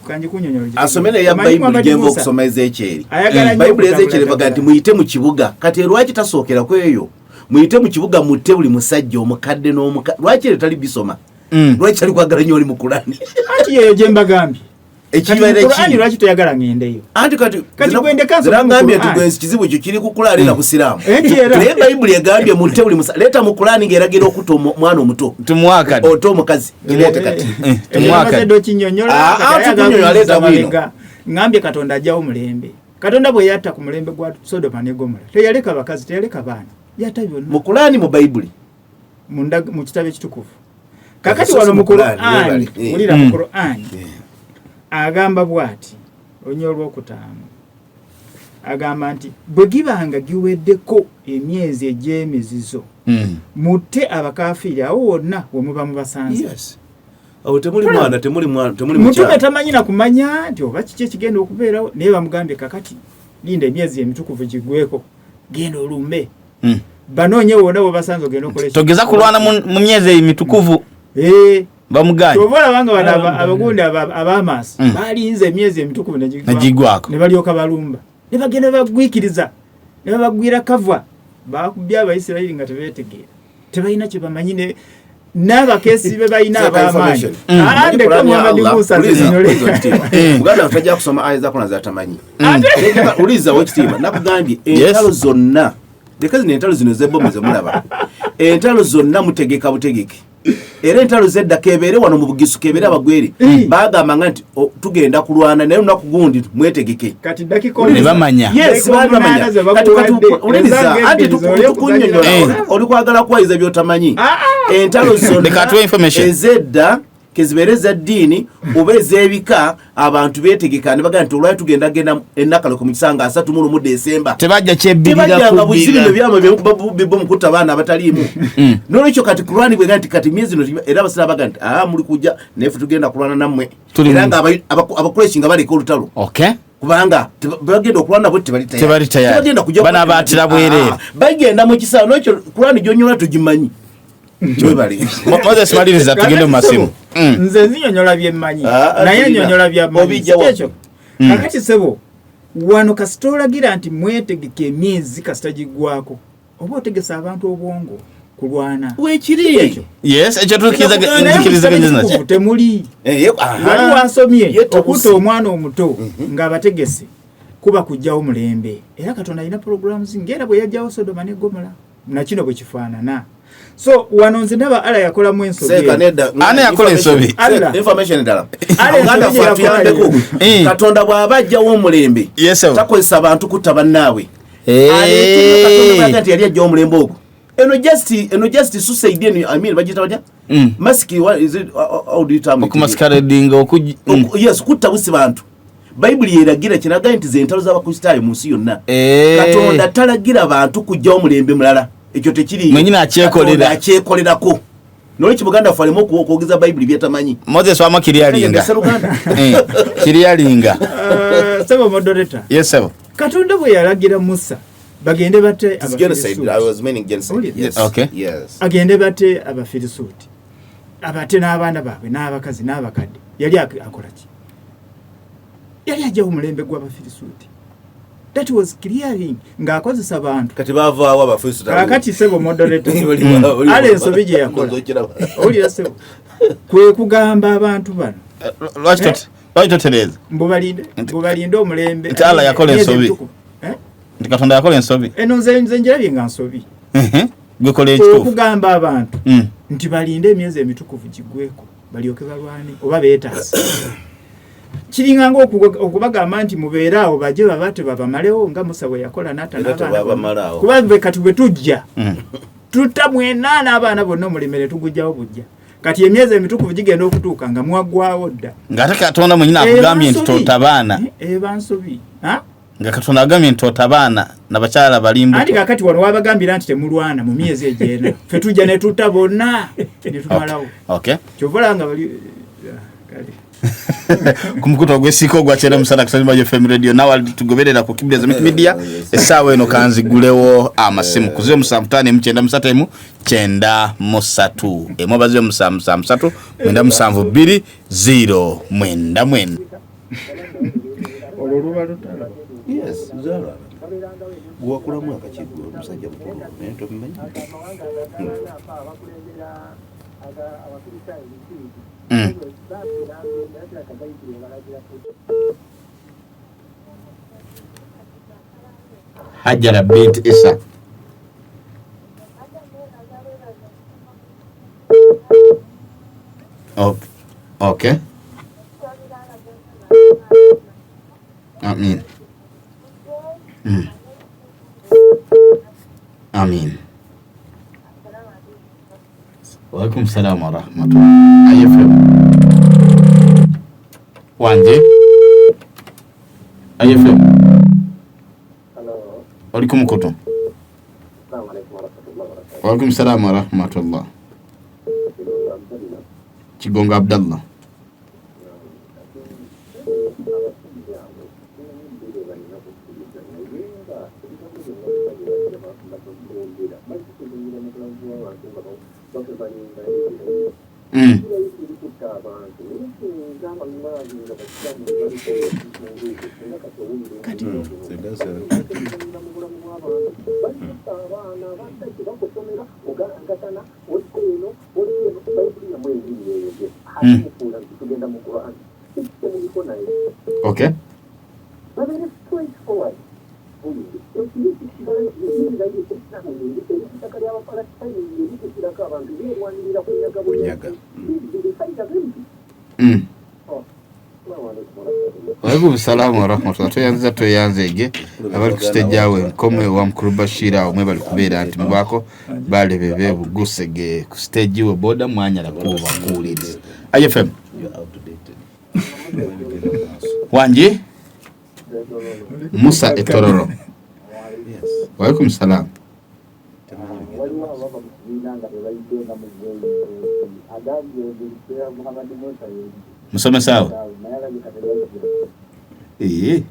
kanjikunyonyola. Asomere ya Bayibuli gyenva okusoma Ezekyeri. Bayibuli Ezekyeri baga nti muyite mu kibuga. Kati lwaki tasookera ku eyo? Muyite mu kibuga mutte buli musajja omukadde n'omuka. Lwaki eryo tali bisoma? Lwaki ali kwagala nnyo oli mu Kulani? Anti yeyo gye mbagambye. Qur'ani lwaki toyagala ngendeyo? Anti kati ngambye nti gwe kizibu kyo kiri ku Kulani na Busiraamu. Naye Bayibuli egambye mutte buli musajja. Leeta mu Kulani ng'eragira okutta omwana omuto. Tumuwakati. Otte omukazi. Gireete kati. Tumuwakati. Okinyonnyola. Tukunyonnyola leeta bwino. Ngambye Katonda ajjawo mulembe. Katonda bwe yatta ku mulembe gwa Sodoma ne Gomora, teyaleka bakazi, teyaleka baana. Yatta byonna. Mu Kulani mu Bayibuli. Mu kitabo ekitukuvu. Kakati wano mu Qur'ani, wulira mu Qur'ani. Agamba bw'ati, olunya olwokutaano. Agamba nti bwe gibanga giweddeko emyezi egy'emizizo, mutte abakafiiri awo wonna we muba mubasanze. Awo temuli mwana, temuli mwana, temuli mukyala. Mutume tamanyi na kumanya nti oba kiki ekigenda okubeerawo, naye bamugambye kakati linda emyezi emitukuvu giggweko, genda olumbe. Banoonye wonna we basanze ogenda okola eki. Togeza kulwana mu myezi emitukuvu. Bamuganye. Kyova olaba nga bano abagundi ab'amaaso balinze emyezi emitukuvu ne ne balyoka balumba. Ne bagenda bagwikiriza, ne babagwira kava. Bakubye Abayisirayiri nga tebeetegeera. Tebalina kye bamanyi ne n'abakeesi be balina ab'amaanyi. Ndeka Muhammad Musa zinyole. Muganda tajja kusoma aya za Qur'an z'atamanyi. Uliza wekitiibwa nakugambye entalo zonna. Leka zino entalo zino z'ebbomu ze mulaba. Entalo zonna mutegeka butegeke. Era entalo zedda kebeere wano mu Bugisu, kebeere Abagwere, bagambanga nti tugenda kulwana naye olunaku gundi mwetegeke. Kati dakika Ne bamanya. Yes, baali bamanya. Kati uliriza, anti tukunnyonnyola, oli kwagala kuwayiza by'otamanyi. Entalo Leka zonna atuwe information. ezedda kezibeere ezeddiini oba ez'ebika, abantu beetegeka ne bagamba nti olwali tugenda genda ennakaloko mu kisanga 31 Desemba. Tebajja kyebbirira. Tebajjanga buzibino Kubbira. byamwe byemukuba mu kutta abaana abataliimu. Nolwekyo kati Kurani bwega nti kati myezi no, era abasiraamu baga nti aa muli kujja naye ffe tugenda kulwana nammwe. Tuli Era nga Abakureshi nga baleka olutalo, Okay. kubanga bagenda okulwana bwe tebali tayari. Tebali tayari. Tebagenda kujja. Banaabaatira bwereere. Ah, bagenda mu kisaawe. Nolwekyo Kurani gyonyola tugimanyi. Webale. Moses, maliriza tugende mu masimu. Nze nzinyonyola byemmanyi, Ah, naye tulina. nyonyola byammanyi. Obijja wa- Ekyo kakati sebo wano kasita olagira nti mwetegeka emyezi kasita giggwako, oba otegesa abantu obwongo kulwana. Wekiri. Ekyo. Yes, ekyo Naye mu tukiriziganya kitabo nakyo. ekitukuvu temuli. Aha. Wali wasomye Ye tabusi. okutta omwana omuto ng'abategese kuba kujjawo mulembe, era Katonda alina programs ngaera bwe yajjawo Sodoma ne Gomola, nakino bwe kifaanana. So wano nze ndaba Ala yakolamu ensobi Seeka eno. nedda. Ani yakola ensobi? Allah. Information endala. Allah Uganda ensobi gye ffe atuyambeko. yakola. Katonda bw'aba ajjawo omulembe, Yes, sir. takozesa bantu kutta bannaabwe. Aleetera Katonda bw'aga nti yali ajjawo omulembe ogwo. Eno just suicide eno, I mean, bagiyita batya? Mask, what is it, how do you term it? Okumasqueradinga. Yes, kutta busi bantu. Bayibuli yeragira kiraga nti ze entalo z'Abakristaayo mu nsi yonna. Katonda talagira bantu kujjawo omulembe mulala, ekyo tekiriiyo. Mwenyini akyekolera. Katonda akyekolerako. Nolwekyo Muganda ffe aleme okwogeza Bayibuli byetamanyi. Moses wama kiryalinga. Sseruganda. Kiryalinga. Sebo moderator, Yes, sebo. Katonda bwe yalagira Musa bagende bate It's genocide. I Abafirisuuti, was meaning genocide. Only- Yes. Okay. Yes. agende bate Abafirisuuti, abate n'abaana baabwe n'abakazi n'abakadde, yali akola ki? Yali ajjawo omulembe gw'Abafirisuuti. That was clearing ng'akozesa bantu. Kati bavaawo Abafirisuuti. Kakati sebo moderator, Bali- ala ensobi gye yakola, owulira sebo, kwe kugamba abantu bano Lwaki totereeza? mbu balinde omulembe. Nti Allah yakola Emyezi ensobi. emitukuvu. Eh? Nti Katonda yakola ensobi. Eno nze njirabye nga nsobi. Gwekola ekituufu. Okugamba abantu nti balinde emyezi emitukuvu giggweko balyoke balwane oba beetaase, kiringa nga okubagamba nti mubeere awo bajje babate babamalewo nga Musa bwe yakola n'atta Era n'abaana tebabamalaawo. bonna. Kuba bwe kati bwe tujja tutta mwena n'abaana bonna, omulembe ne tugujjawo bujja. Kati emyezi emitukuvu gigenda okutuuka nga mwaggwawo dda. Ng'ate Katonda mwenyini akugambye nti tota baana. Eba nsobi. Ha? Nga Katonda agambye nti tota baana nabakyala bali Anti mbuto. kakati wano wabagambira nti temulwana mu myezi egyena, ffe tujja ne tutta bonna ne tumalawo. Okay. Kyova olaba nga bali kale. Ku mukutu ogwesiika ogwa kyenda musana kusalima FM radio, nawe tugoberera ku Kibira Zamic Media. Essaawa eno kanzigulewo amasimu ku 0759 93 1 oba 0773 972 099. Olwo luba lutalo. Yes, zalwana. Gwakulamu akakigwe omusajja mukulu naye tobimanyi. Hajara bint Isa. Okay. Okay. Amin. Amin. Waalaikum salam wa rahmatullah. IFM. Wanje. IFM. Oli ku mukutu. Waalaikum salam wa rahmatullah. Kigongo Abdallah. Okay. abantu beerwanirira kunyaga. Kunyaga. Waalaikum salaamu warahmatullah. Tweyanziza, tweyanzeege abali ku stage awo enkome wa mukulu Bashir awo mwe bali kubeera nti mubaako balebebe bugusege ku stage we boda mwanyala kuba kuwuliriza IFM. You're outdated. Wangi Musa Etororo. Yes. Waalaikum salaam. Waliwo abava mu kibiina nga tebayidde nga muzeeyi agambye nti Muhammad Musa Musomesa awo naye alabika tebayidde. Ee,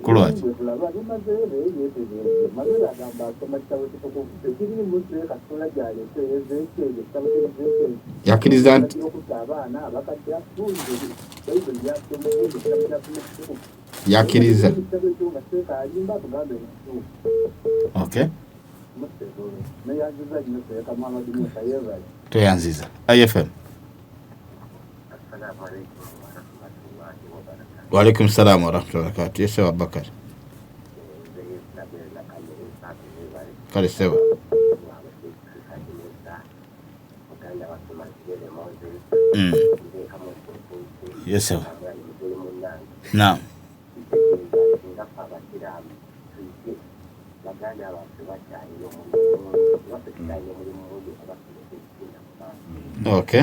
kulwaki? Tulaba ne Mazeere yeetegereze. Mazeere agamba asoma kitabo kitukuvu tekiri muze katonda gyaleese Ezekyeri, ekitabo ky'Ezekyeri. Yakkiriza nti okutta abaana abakadde atunze Bayibuli gyasoma ekitabo kyasoma kitukuvu. Yakkiriza. Ekitabo ekyo nga seeka alimba atugambe ekituufu. Okay. Museetolo neyanziza nnyo seeka Muhammad Musa yeebale. Tweyanziza IFM. Assalaamu alaikum warahmatullahi wabarakatu. Waalaikum salaamu warahmatullahi wabarakatu. Yese Abubakar. Kale sebo. Yes sebo. Naam. Okay.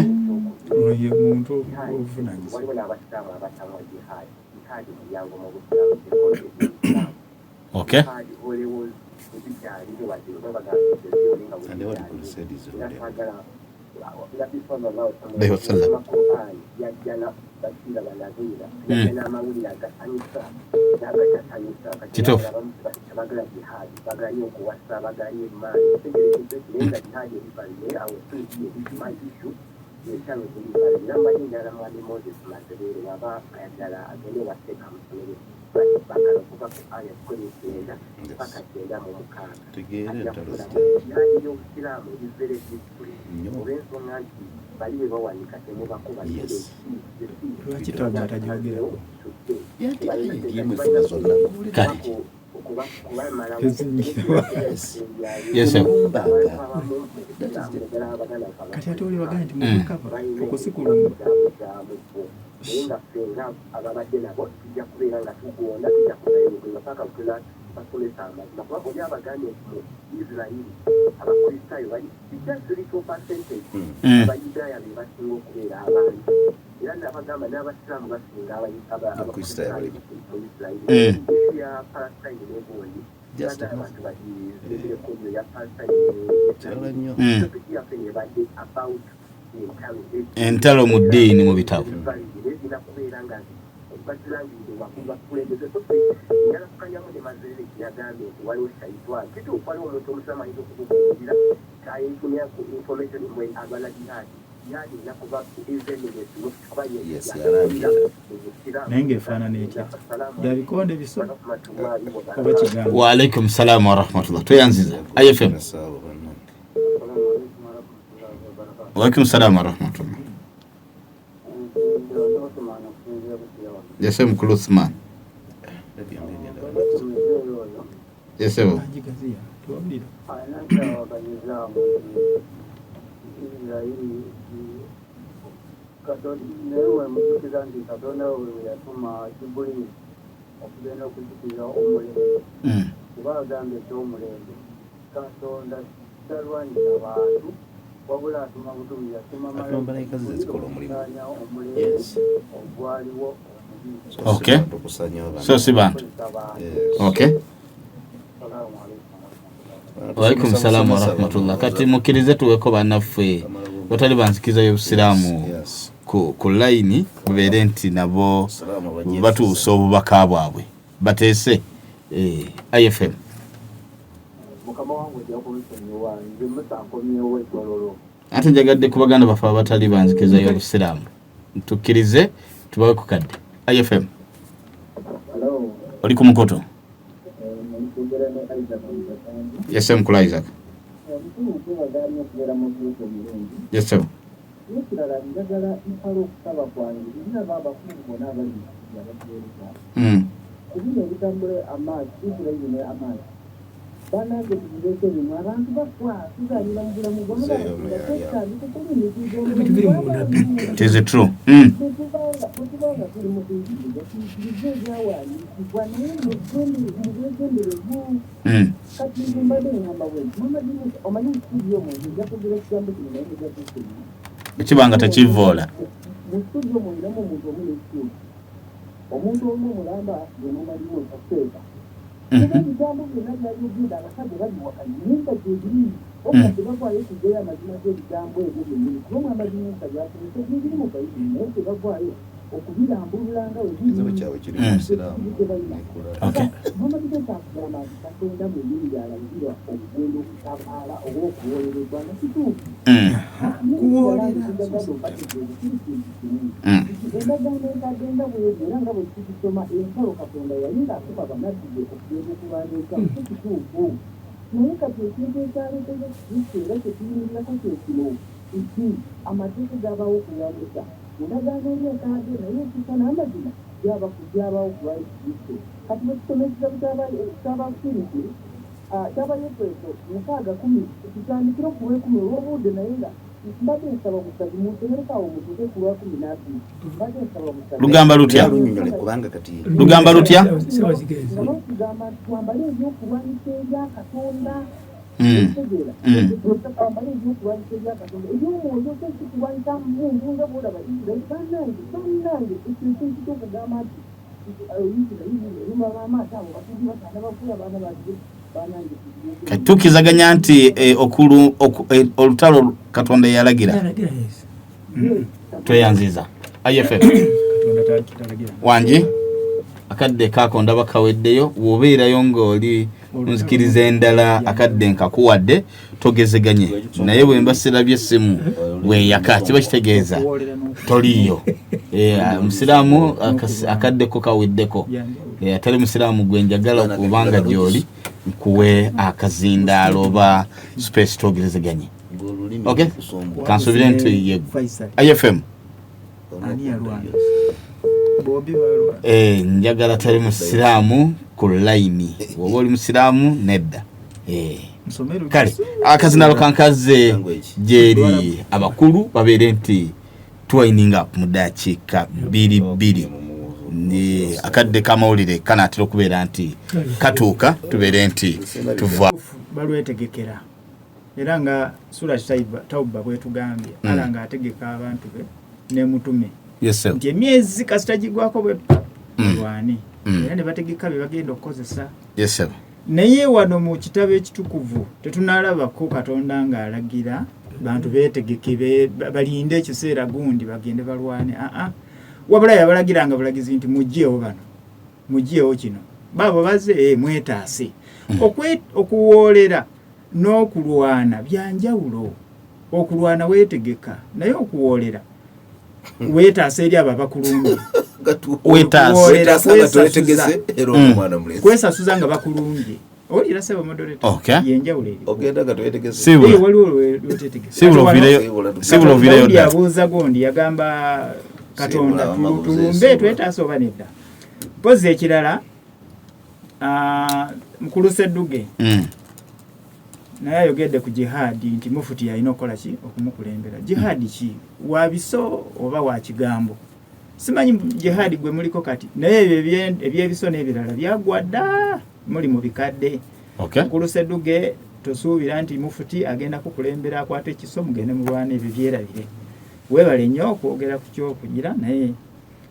Ono ye muntu obuvunanyizibwa. Waliwo n'abasiraamu abatamwa jihadi. Jihadi mulyango mu busiraamu, tekoze. Okay. Jihadi olewo ebikyaliwo wadde oba bagambye nga And what people said is already. Nabbi sallallahu Alayhi wasallam. Qur'an yajja na bashira banazira, yajja n'amawulire agasanyusa n'agatasanyusa. Kituufu. Bagala jihadi, bagala nnyo okuwasa, bagala nnyo emaali, tegerekese naye nga jihadi ebivali naye awo my issue entalo zirivali era mmanyi njala mwami Moses Mazereere waba ayagala agende waseeka amusomere bakala okuva ku aya 19 paka 96. Tegeera Ajja entalo kufunamu zitya. jihadi y'obusiraamu eri very discipline Nnyo. olw'ensonga nti bali bwe bawanika temubakuba. Yes. Lwaki tawba atagyogerako? Yanti aya erimu efuna zonna. Kale. Ezingira. Yes sebo. Kulumbanga. Kati ate oli bagambye nti mukava okusikulumba. Naye nga ffe nga ababadde nabo tujja kubeera nga tugonda, tujja kugayogoza paka butula basomesa amazima, kuba oli abagambye nti mu Isirairi abakristaayo bali just little percentage, abayudaaya be basinga okubeera abantu, era nabagamba n'abasiraamu basinga Abakristaayo bali. mu Isirairi. Issue ya Palestine negundi Just abantu bagizegereko nnyo ya Palestine. Kirala nnyo. Topic yaffe nebadde about entalo. Entalo mu ddiini mu bitabo. Zirina kubeera nga bazirangirire waggulu bakulembeze. So ffe njala kukanyamu ne Mazeere kyeyagambye nti waliwo shaitwan. Kituufu, waliwo omuntu omusiraamu ayinza okukubuulira kayefunira ku information mwe alwana jihadi. Jihadi erina kuva ku eveminesi kuba Yes, yalangira. Naye ng'efaanana etya? Bya bikonde biso oba kigambo? Waalaikum salaamu warahmatullah. Tweyanziza IFM. Nasaawo bannange. Waalaikum salaamu warahmatullah. Yese mukulu Uthman. Radio yange egenda. Yesebo. Anjigaziya tewawulira. Alinakyawakanyizaamu Isirairi naye wemujjukiza nti Katonda we yatuma Jibuliiri okugenda okujjukiza omulembe, kuba agambye ekyomulembe Katonda talwanyisa bantu wabula atuma butumi, yatuma Atuma malayika ze zikola omulimu. okusaanyawo omulembe Yes. ogwaliwo omubi. So Okay. si bantu kusanyawo bantu. So si bantu. Kozesa bantu. Yes. Okay. Salaamu alaikum warahmatullahi. Waalaikum salaamu warahmatullah. Kati mukkirize tuweko bannaffe batali banzikiza y'obusiraamu Yes. ku layini bubeere nti nabo Salaamu abajja. batuusa obubaka bwabwe bateese. IFM. Mukama wange ojja kunsonyiwa, nze Musa nkomyewo ekololo. Ate njagadde ku baganda baffe abatali banzikiza y'obusiraamu tukkirize tubawe ku kadde. IFM. Hello. Oli ku mukoto. Nkwogera ne Isaac Musasangi. Yese mukulu Isaac. Omukulu nkwebaza nnyo okubeera mu gurupu omulungi. Yesebo. N'ekirala njagala mpala okusaba kwange ndaba abakungu bonna abali abatuweereza ku bino ebitambula amaazi, Isirairi ne amaazi. Bannange, tubireke bino, abantu bafa, tuzalira mu bulamu. Ebintu biri mu nabbi. It is true. Bwetubanga tuli mu kuyigiriza, tuyigirize ebyawandiikibwa, naye mu bwegenderevu. Kati nze mbadde ngamba bwe nti, Muhammad Musa, omanyi mu studio omuntu nja kwogera ekigambo kino, naye mujja kusoma. Ekiba nga tekivoola. Mu studio mwinamu omuntu omu n'ekitundu, omuntu omu omulamba gwe mumaliwo nkaseeka, kuba ebigambo byonna byayogedde abasajja babiwakanya, naye nga gyebiri oba tebavaayo kugyayo amazima g'ebigambo ebyo byennyini, kuba Muhammad Musa byasomesa byebiri mu Bayibuli, naye tebavaayo okubirambulula nga we biri. Ekitabo kyabwe kiri mu Busiraamu Tebalina. Okay. Muhammad Musa akugamba nti Katonda mwennyini yalagira okugenda okutabaala oba okuwoolera eggwanga, kituufu. Endagaano enkadde bwebyo, era nga bwe tugisoma, entalo Katonda yali ng'atuma bannabbi be okugenda okulwana entalo, si kituufu? Naye kati ekintu ekyaleetera Kristo era kyetuyimirirako kye kino nti amateeka gabaawo okulwanyisa mu ndagaano eri enkadde, naye ekisa n'amazima gyabawo ku lwa Yesu Kristo. Kati bwe tusoma ekitabo ky'Abafiripi, ky'Abayefeso 6:10, tutandikire ku lwekumi olw'obudde, naye nga mbadde nsaba busabi munsomereko awo mutuuke ku lwa 12, mbadde nsaba busabi. Lugamba lutya? Lunyonyole, kubanga kati Lugamba lutya? Sawa zigenze. Nga batugamba nti twambale ebyokulwanyisa ebya Katonda. Otegeera? Twambale ebyokulwanyisa ebya Katonda ebyomwoyo, so si kulwanyisa muntu nga bwolaba Isirairi. Bannange, bannange, ekyo ekintu kyokugamba nti Isirairi eruma b'amaaso, abo batuzi bataana bafuula abaana bazibe. Bannange, tugire. Kati tukkizaganya nti olutalo Katonda yalagira. Yalagira, yes. Tweyanziza iff. Katonda talagira. Wangi, akadde kaako ndaba kaweddeyo. Wobeerayo ng'oli nzikiriza endala, akadde nkakuwadde, togezeganye naye. Bwe mba sirabye essimu bweyaka, kiba kitegeeza Okuwoolera n'oku- toliiyo. Musiraamu akaddeko kaweddeko. Atali musiraamu gwe njagala kubanga gyoli nkuwe akazindaalo oba space twogerezeganye. Ng'olulimi Okay. lukusombwa. Kansubire nti ye Faisal. IFM. Ani yalwana? Bombi balwana. Njagala tali musiraamu ku layini. Oba oli musiraamu? Nedda. Nsomero. Kale akazindaalo kankaze Language. gyeri abakulu babeere nti tuwinding up mu dakiika bbiri bbiri. Akadde k'amawulire kanaatera okubeera nti katuuka, tubeere nti tuva. Balwetegekera, era nga Sura Tauba bwetugambye, ala ng'ategeka abantu be ne mutume Yes, sir. nti emyezi kasita gigwako bwe balwane, era ne bategeka bye bagenda okukozesa. Yes, sir. Naye wano mu kitabo ekitukuvu tetunalabako Katonda ng'alagira bantu beetegeke, balinde ekiseera gundi bagende balwane. Aa, wabula yabalagiranga bulagizi nti mugyewo bano, mugyewo kino, baabo baze, mwetaase. Okuwoolera n'okulwana byanjawulo. Okulwana weetegeka, naye okuwoolera weetaasa eri abo abakulumbye. Weetaasa. Okuwoolera Weetaasa nga kwesasuza. toletegese, era omwana mulenzi. Kwesasuza nga bakulumbye. Owulira, sebo moderator? Okay. Yenjawulo eriwo. Ogenda nga toyetegese. Sibula. Waliwo lwetetegese. Sibula oviireyo, sibula oviireyo Dawudi ddala. abuuza gundi, yagamba Katonda, Sibula, tulumbe sibula. twetaasa oba nedda? Mpozi ekirala, mukulu Sedduge naye ayogedde ku jihaadi nti mufuti yalina okukola ki okumukulembera. Jihaadi ki, wa biso oba wa kigambo? Simanyi jihaadi gwe muliko kati, naye ebyo ebyebiso n'ebirala byagwa dda, muli mu bikadde. Mukulu Sedduge, tosuubira nti mufuti agenda kukulembera akwata ekiso mugende mulwana. Ebyo byerabire. Weebale nnyo okwogera ku kyokunyira, naye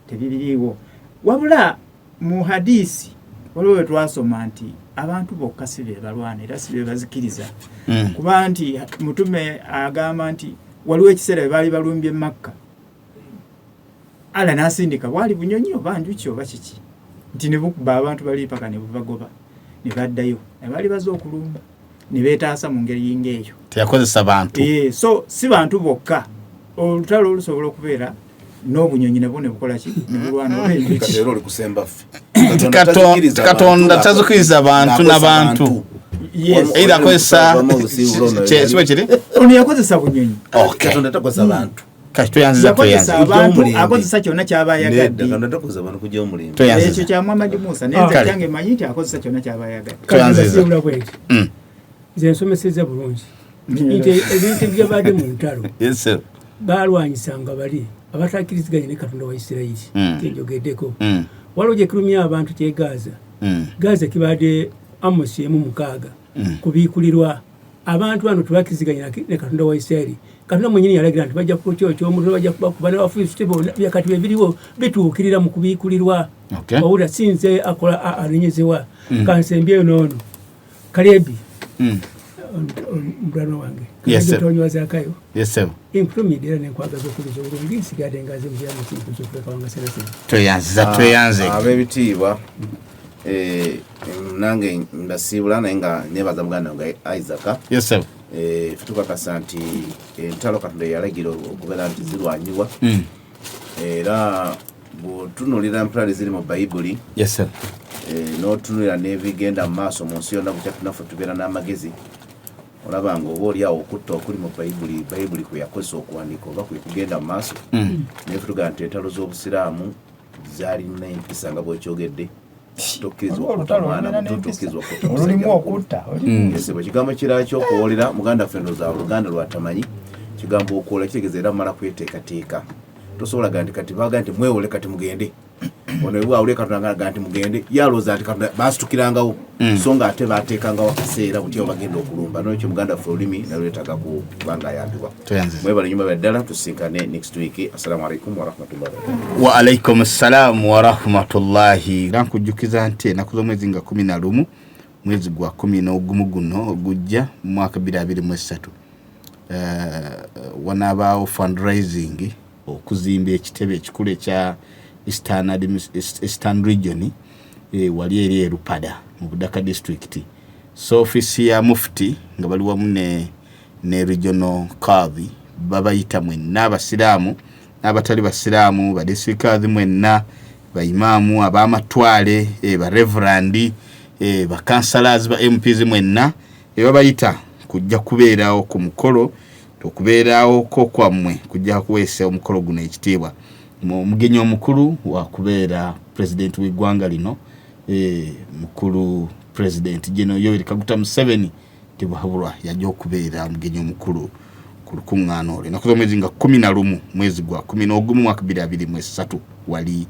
tebibiriiwo. Wabula mu hadisi waliwo we twasoma nti abantu bokka si be balwana era si be bazikiriza, kuba nti mutume agamba nti waliwo ekiseera bwe baali balumbye Makka, ala n'asindika bwali bunyonyi oba njuki oba kiki nti ne bukuba abantu bali paka ne bubagoba ne baddayo, ne baali baze okulumba ne beetaasa mu ngeri ng'eyo. Teyakozesa bantu. So si bantu bokka, olutalo olusobola okubeera n'obunyonyi nabwo ne bukola ki, ne bulwana, oba enjuki. Kati era oli kusemba ffe. Nti Katonda tazikiriza bantu n'abantu. Yes. Either akozesa kiba kiri. Ono yakozesa bunyonyi. Okay. Katonda takozesa bantu. Kati tweyanziza. Yakozesa Tweyanziza. abantu, Omulembe. akozesa kyonna kyaba Nedda, ayagadde. Katonda takozesa abantu kujja omulembe. Tweyanziza. Ekyo kya Muhammad Musa, naye nze Kale. kyange manyi nti akozesa kyonna kyaba ayagadde. Tweyanziza. Kasiibula bwenti. Nze nsomesezza bulungi nti ebintu ebyabadde mu ntalo Yes, sir. balwanyisanga bali abatakkiriziganya ne Katonda wa Isirayiri. Kyenjogeddeko, waliwo gyekirumya abantu kyegaza. Gaza kibadde Amosi 1:6 kubiikulirwa abantu bano tebakkiriziganya ne Katonda wa Isirayiri. Katonda mwenyini yalagira nti bajja kukyokya omuliro, bajja kubakuba n'Abafilisiti bonna. Kati bebiriwo bituukirira mu kubiikulirwa. Wawulira, sinze akola anenyezebwa. Kansembyeyo noono Kalebi, omulwana wange. Yes, sir. Tonywazaakayo. Yes, sir. Nkutumidde era nenkwagaza okuliza obulungi, nsigadde ngaze mubyamu kintu kyokulekawanga senasena. Tweyanziza, tweyanze. Ab'ebitiibwa, nange mbasiibula, naye nga nebaza muganda wange Isaac. Yes, sir. Ffe tukakasa nti entalo Katonda yalagira okubeera nti zirwanyibwa, era bw'otunuulira mpulali ziri mu Bayibuli, Yes, sir. n'otunuulira n'ebigenda mu maaso mu nsi yonna, bukya naffe tubeera n'amagezi, olaba nga oba oli awo okutta okuli mu Bayibuli, Bayibuli kwe yakozesa okuwandiika oba kwe kugenda mu maaso. Naye ffe tugamba nti entalo z'Obusiraamu zaalina empisa nga bwekyogedde. Tokkirizibwa okutta Olutalo mwana olulina muto, n'empisa. tokkirizibwa okutta Olulimu musajja mukulu. okutta. Yes, bwe kigambo kirala kyokuwolera, muganda ffe ndowooza oluganda lwatamanyi kigambo okwola kitegeeza era mala kweteekateeka. Tosobola gaa nti kati baga nti mwewole, kati mugende. Ono bwawule Katonda ga nti mugende, yalowooza nti Katonda basitukirangawo, so nga ate bateekangawo akaseera butya bagenda okulumba. Nolwekyo muganda ffe olulimi nalwetaaga kubanga ayambibwa. Tweyanziza. Mwebale nyumba bya ddala, tusinkane next week. Assalamu alaikum warahmatullahi wabarakatuh. Wa alaikum ssalaamu warahmatullahi. Era nkujjukiza nti ennaku z'omwezi nga 11 mwezi gwa 11 guno ogujja mu mwaka 2023, wanaabaawo fundraising okuzimba ekitebe ekikulu ekya Eastern Region, wali eri Erupada mu Budaka District. So ofisi ya mufti nga bali wamu ne regional kadhi babayita mwenna abasiraamu n'abatali basiraamu, ba district kadhi mwenna, baimaamu ab'amatwale, bareverandi, bakansalas, ba MPs mwenna, babayita kujja kubeerawo ku mukolo. Okubeerawo ko kwammwe kujja kuweesa omukolo guno ekitiibwa. Omugenyi omukulu wakubeera pulezidenti w'eggwanga lino, mukulu President General Yoweri Kaguta Museveni Tibuhaburwa, yajja okubeera omugenyi omukulu ku lukuŋŋaana olwo ennaku z'omwezi nga 11 mwezi gwa 11 mwaka 2023 wali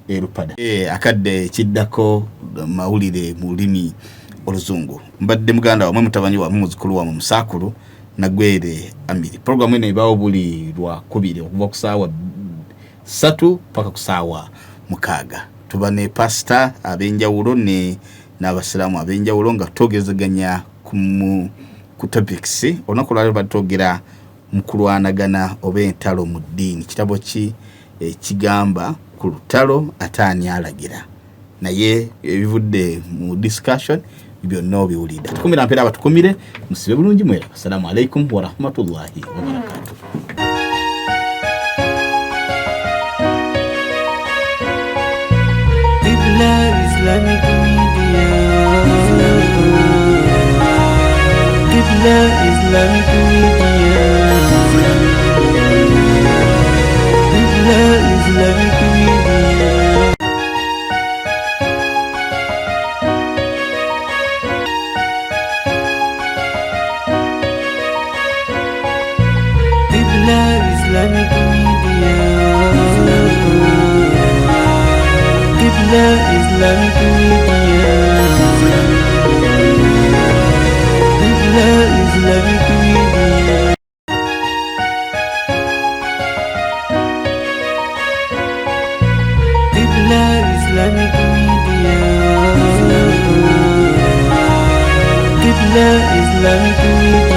Erupada. Akadde kiddako mawulire mu lulimi Oluzungu. Mbadde muganda wamwe, mutabanyi wamwe, muzukulu wamwe, musaakulu Nagwere Amiri. Programu eno ebaawo buli lwakubiri okuva ku saawa 3 paka ku saawa 6. Tuba ne pasita ab'enjawulo ne n'abasiraamu ab'enjawulo nga twogezeganya ku topics. Olunaku olwaleero batwogera mu kulwanagana oba entalo mu ddiini. Kitabo ki ekigamba ku lutalo, ate ani alagira? Naye ebivudde mu discussion byonna obiwulidde. Tukumira mpeera, abatukumire, musibe bulungi, mwera. Assalamu alaikum warahmatullahi wabarakatuh. Qibla Islamic Media. Qibla Islamic Media. Qibla Islamic Media. Qibla Islamic Media. Qibla Islamic Media. Qibla Islamic Media. Qibla Islamic Media. Qibla Islamic Media.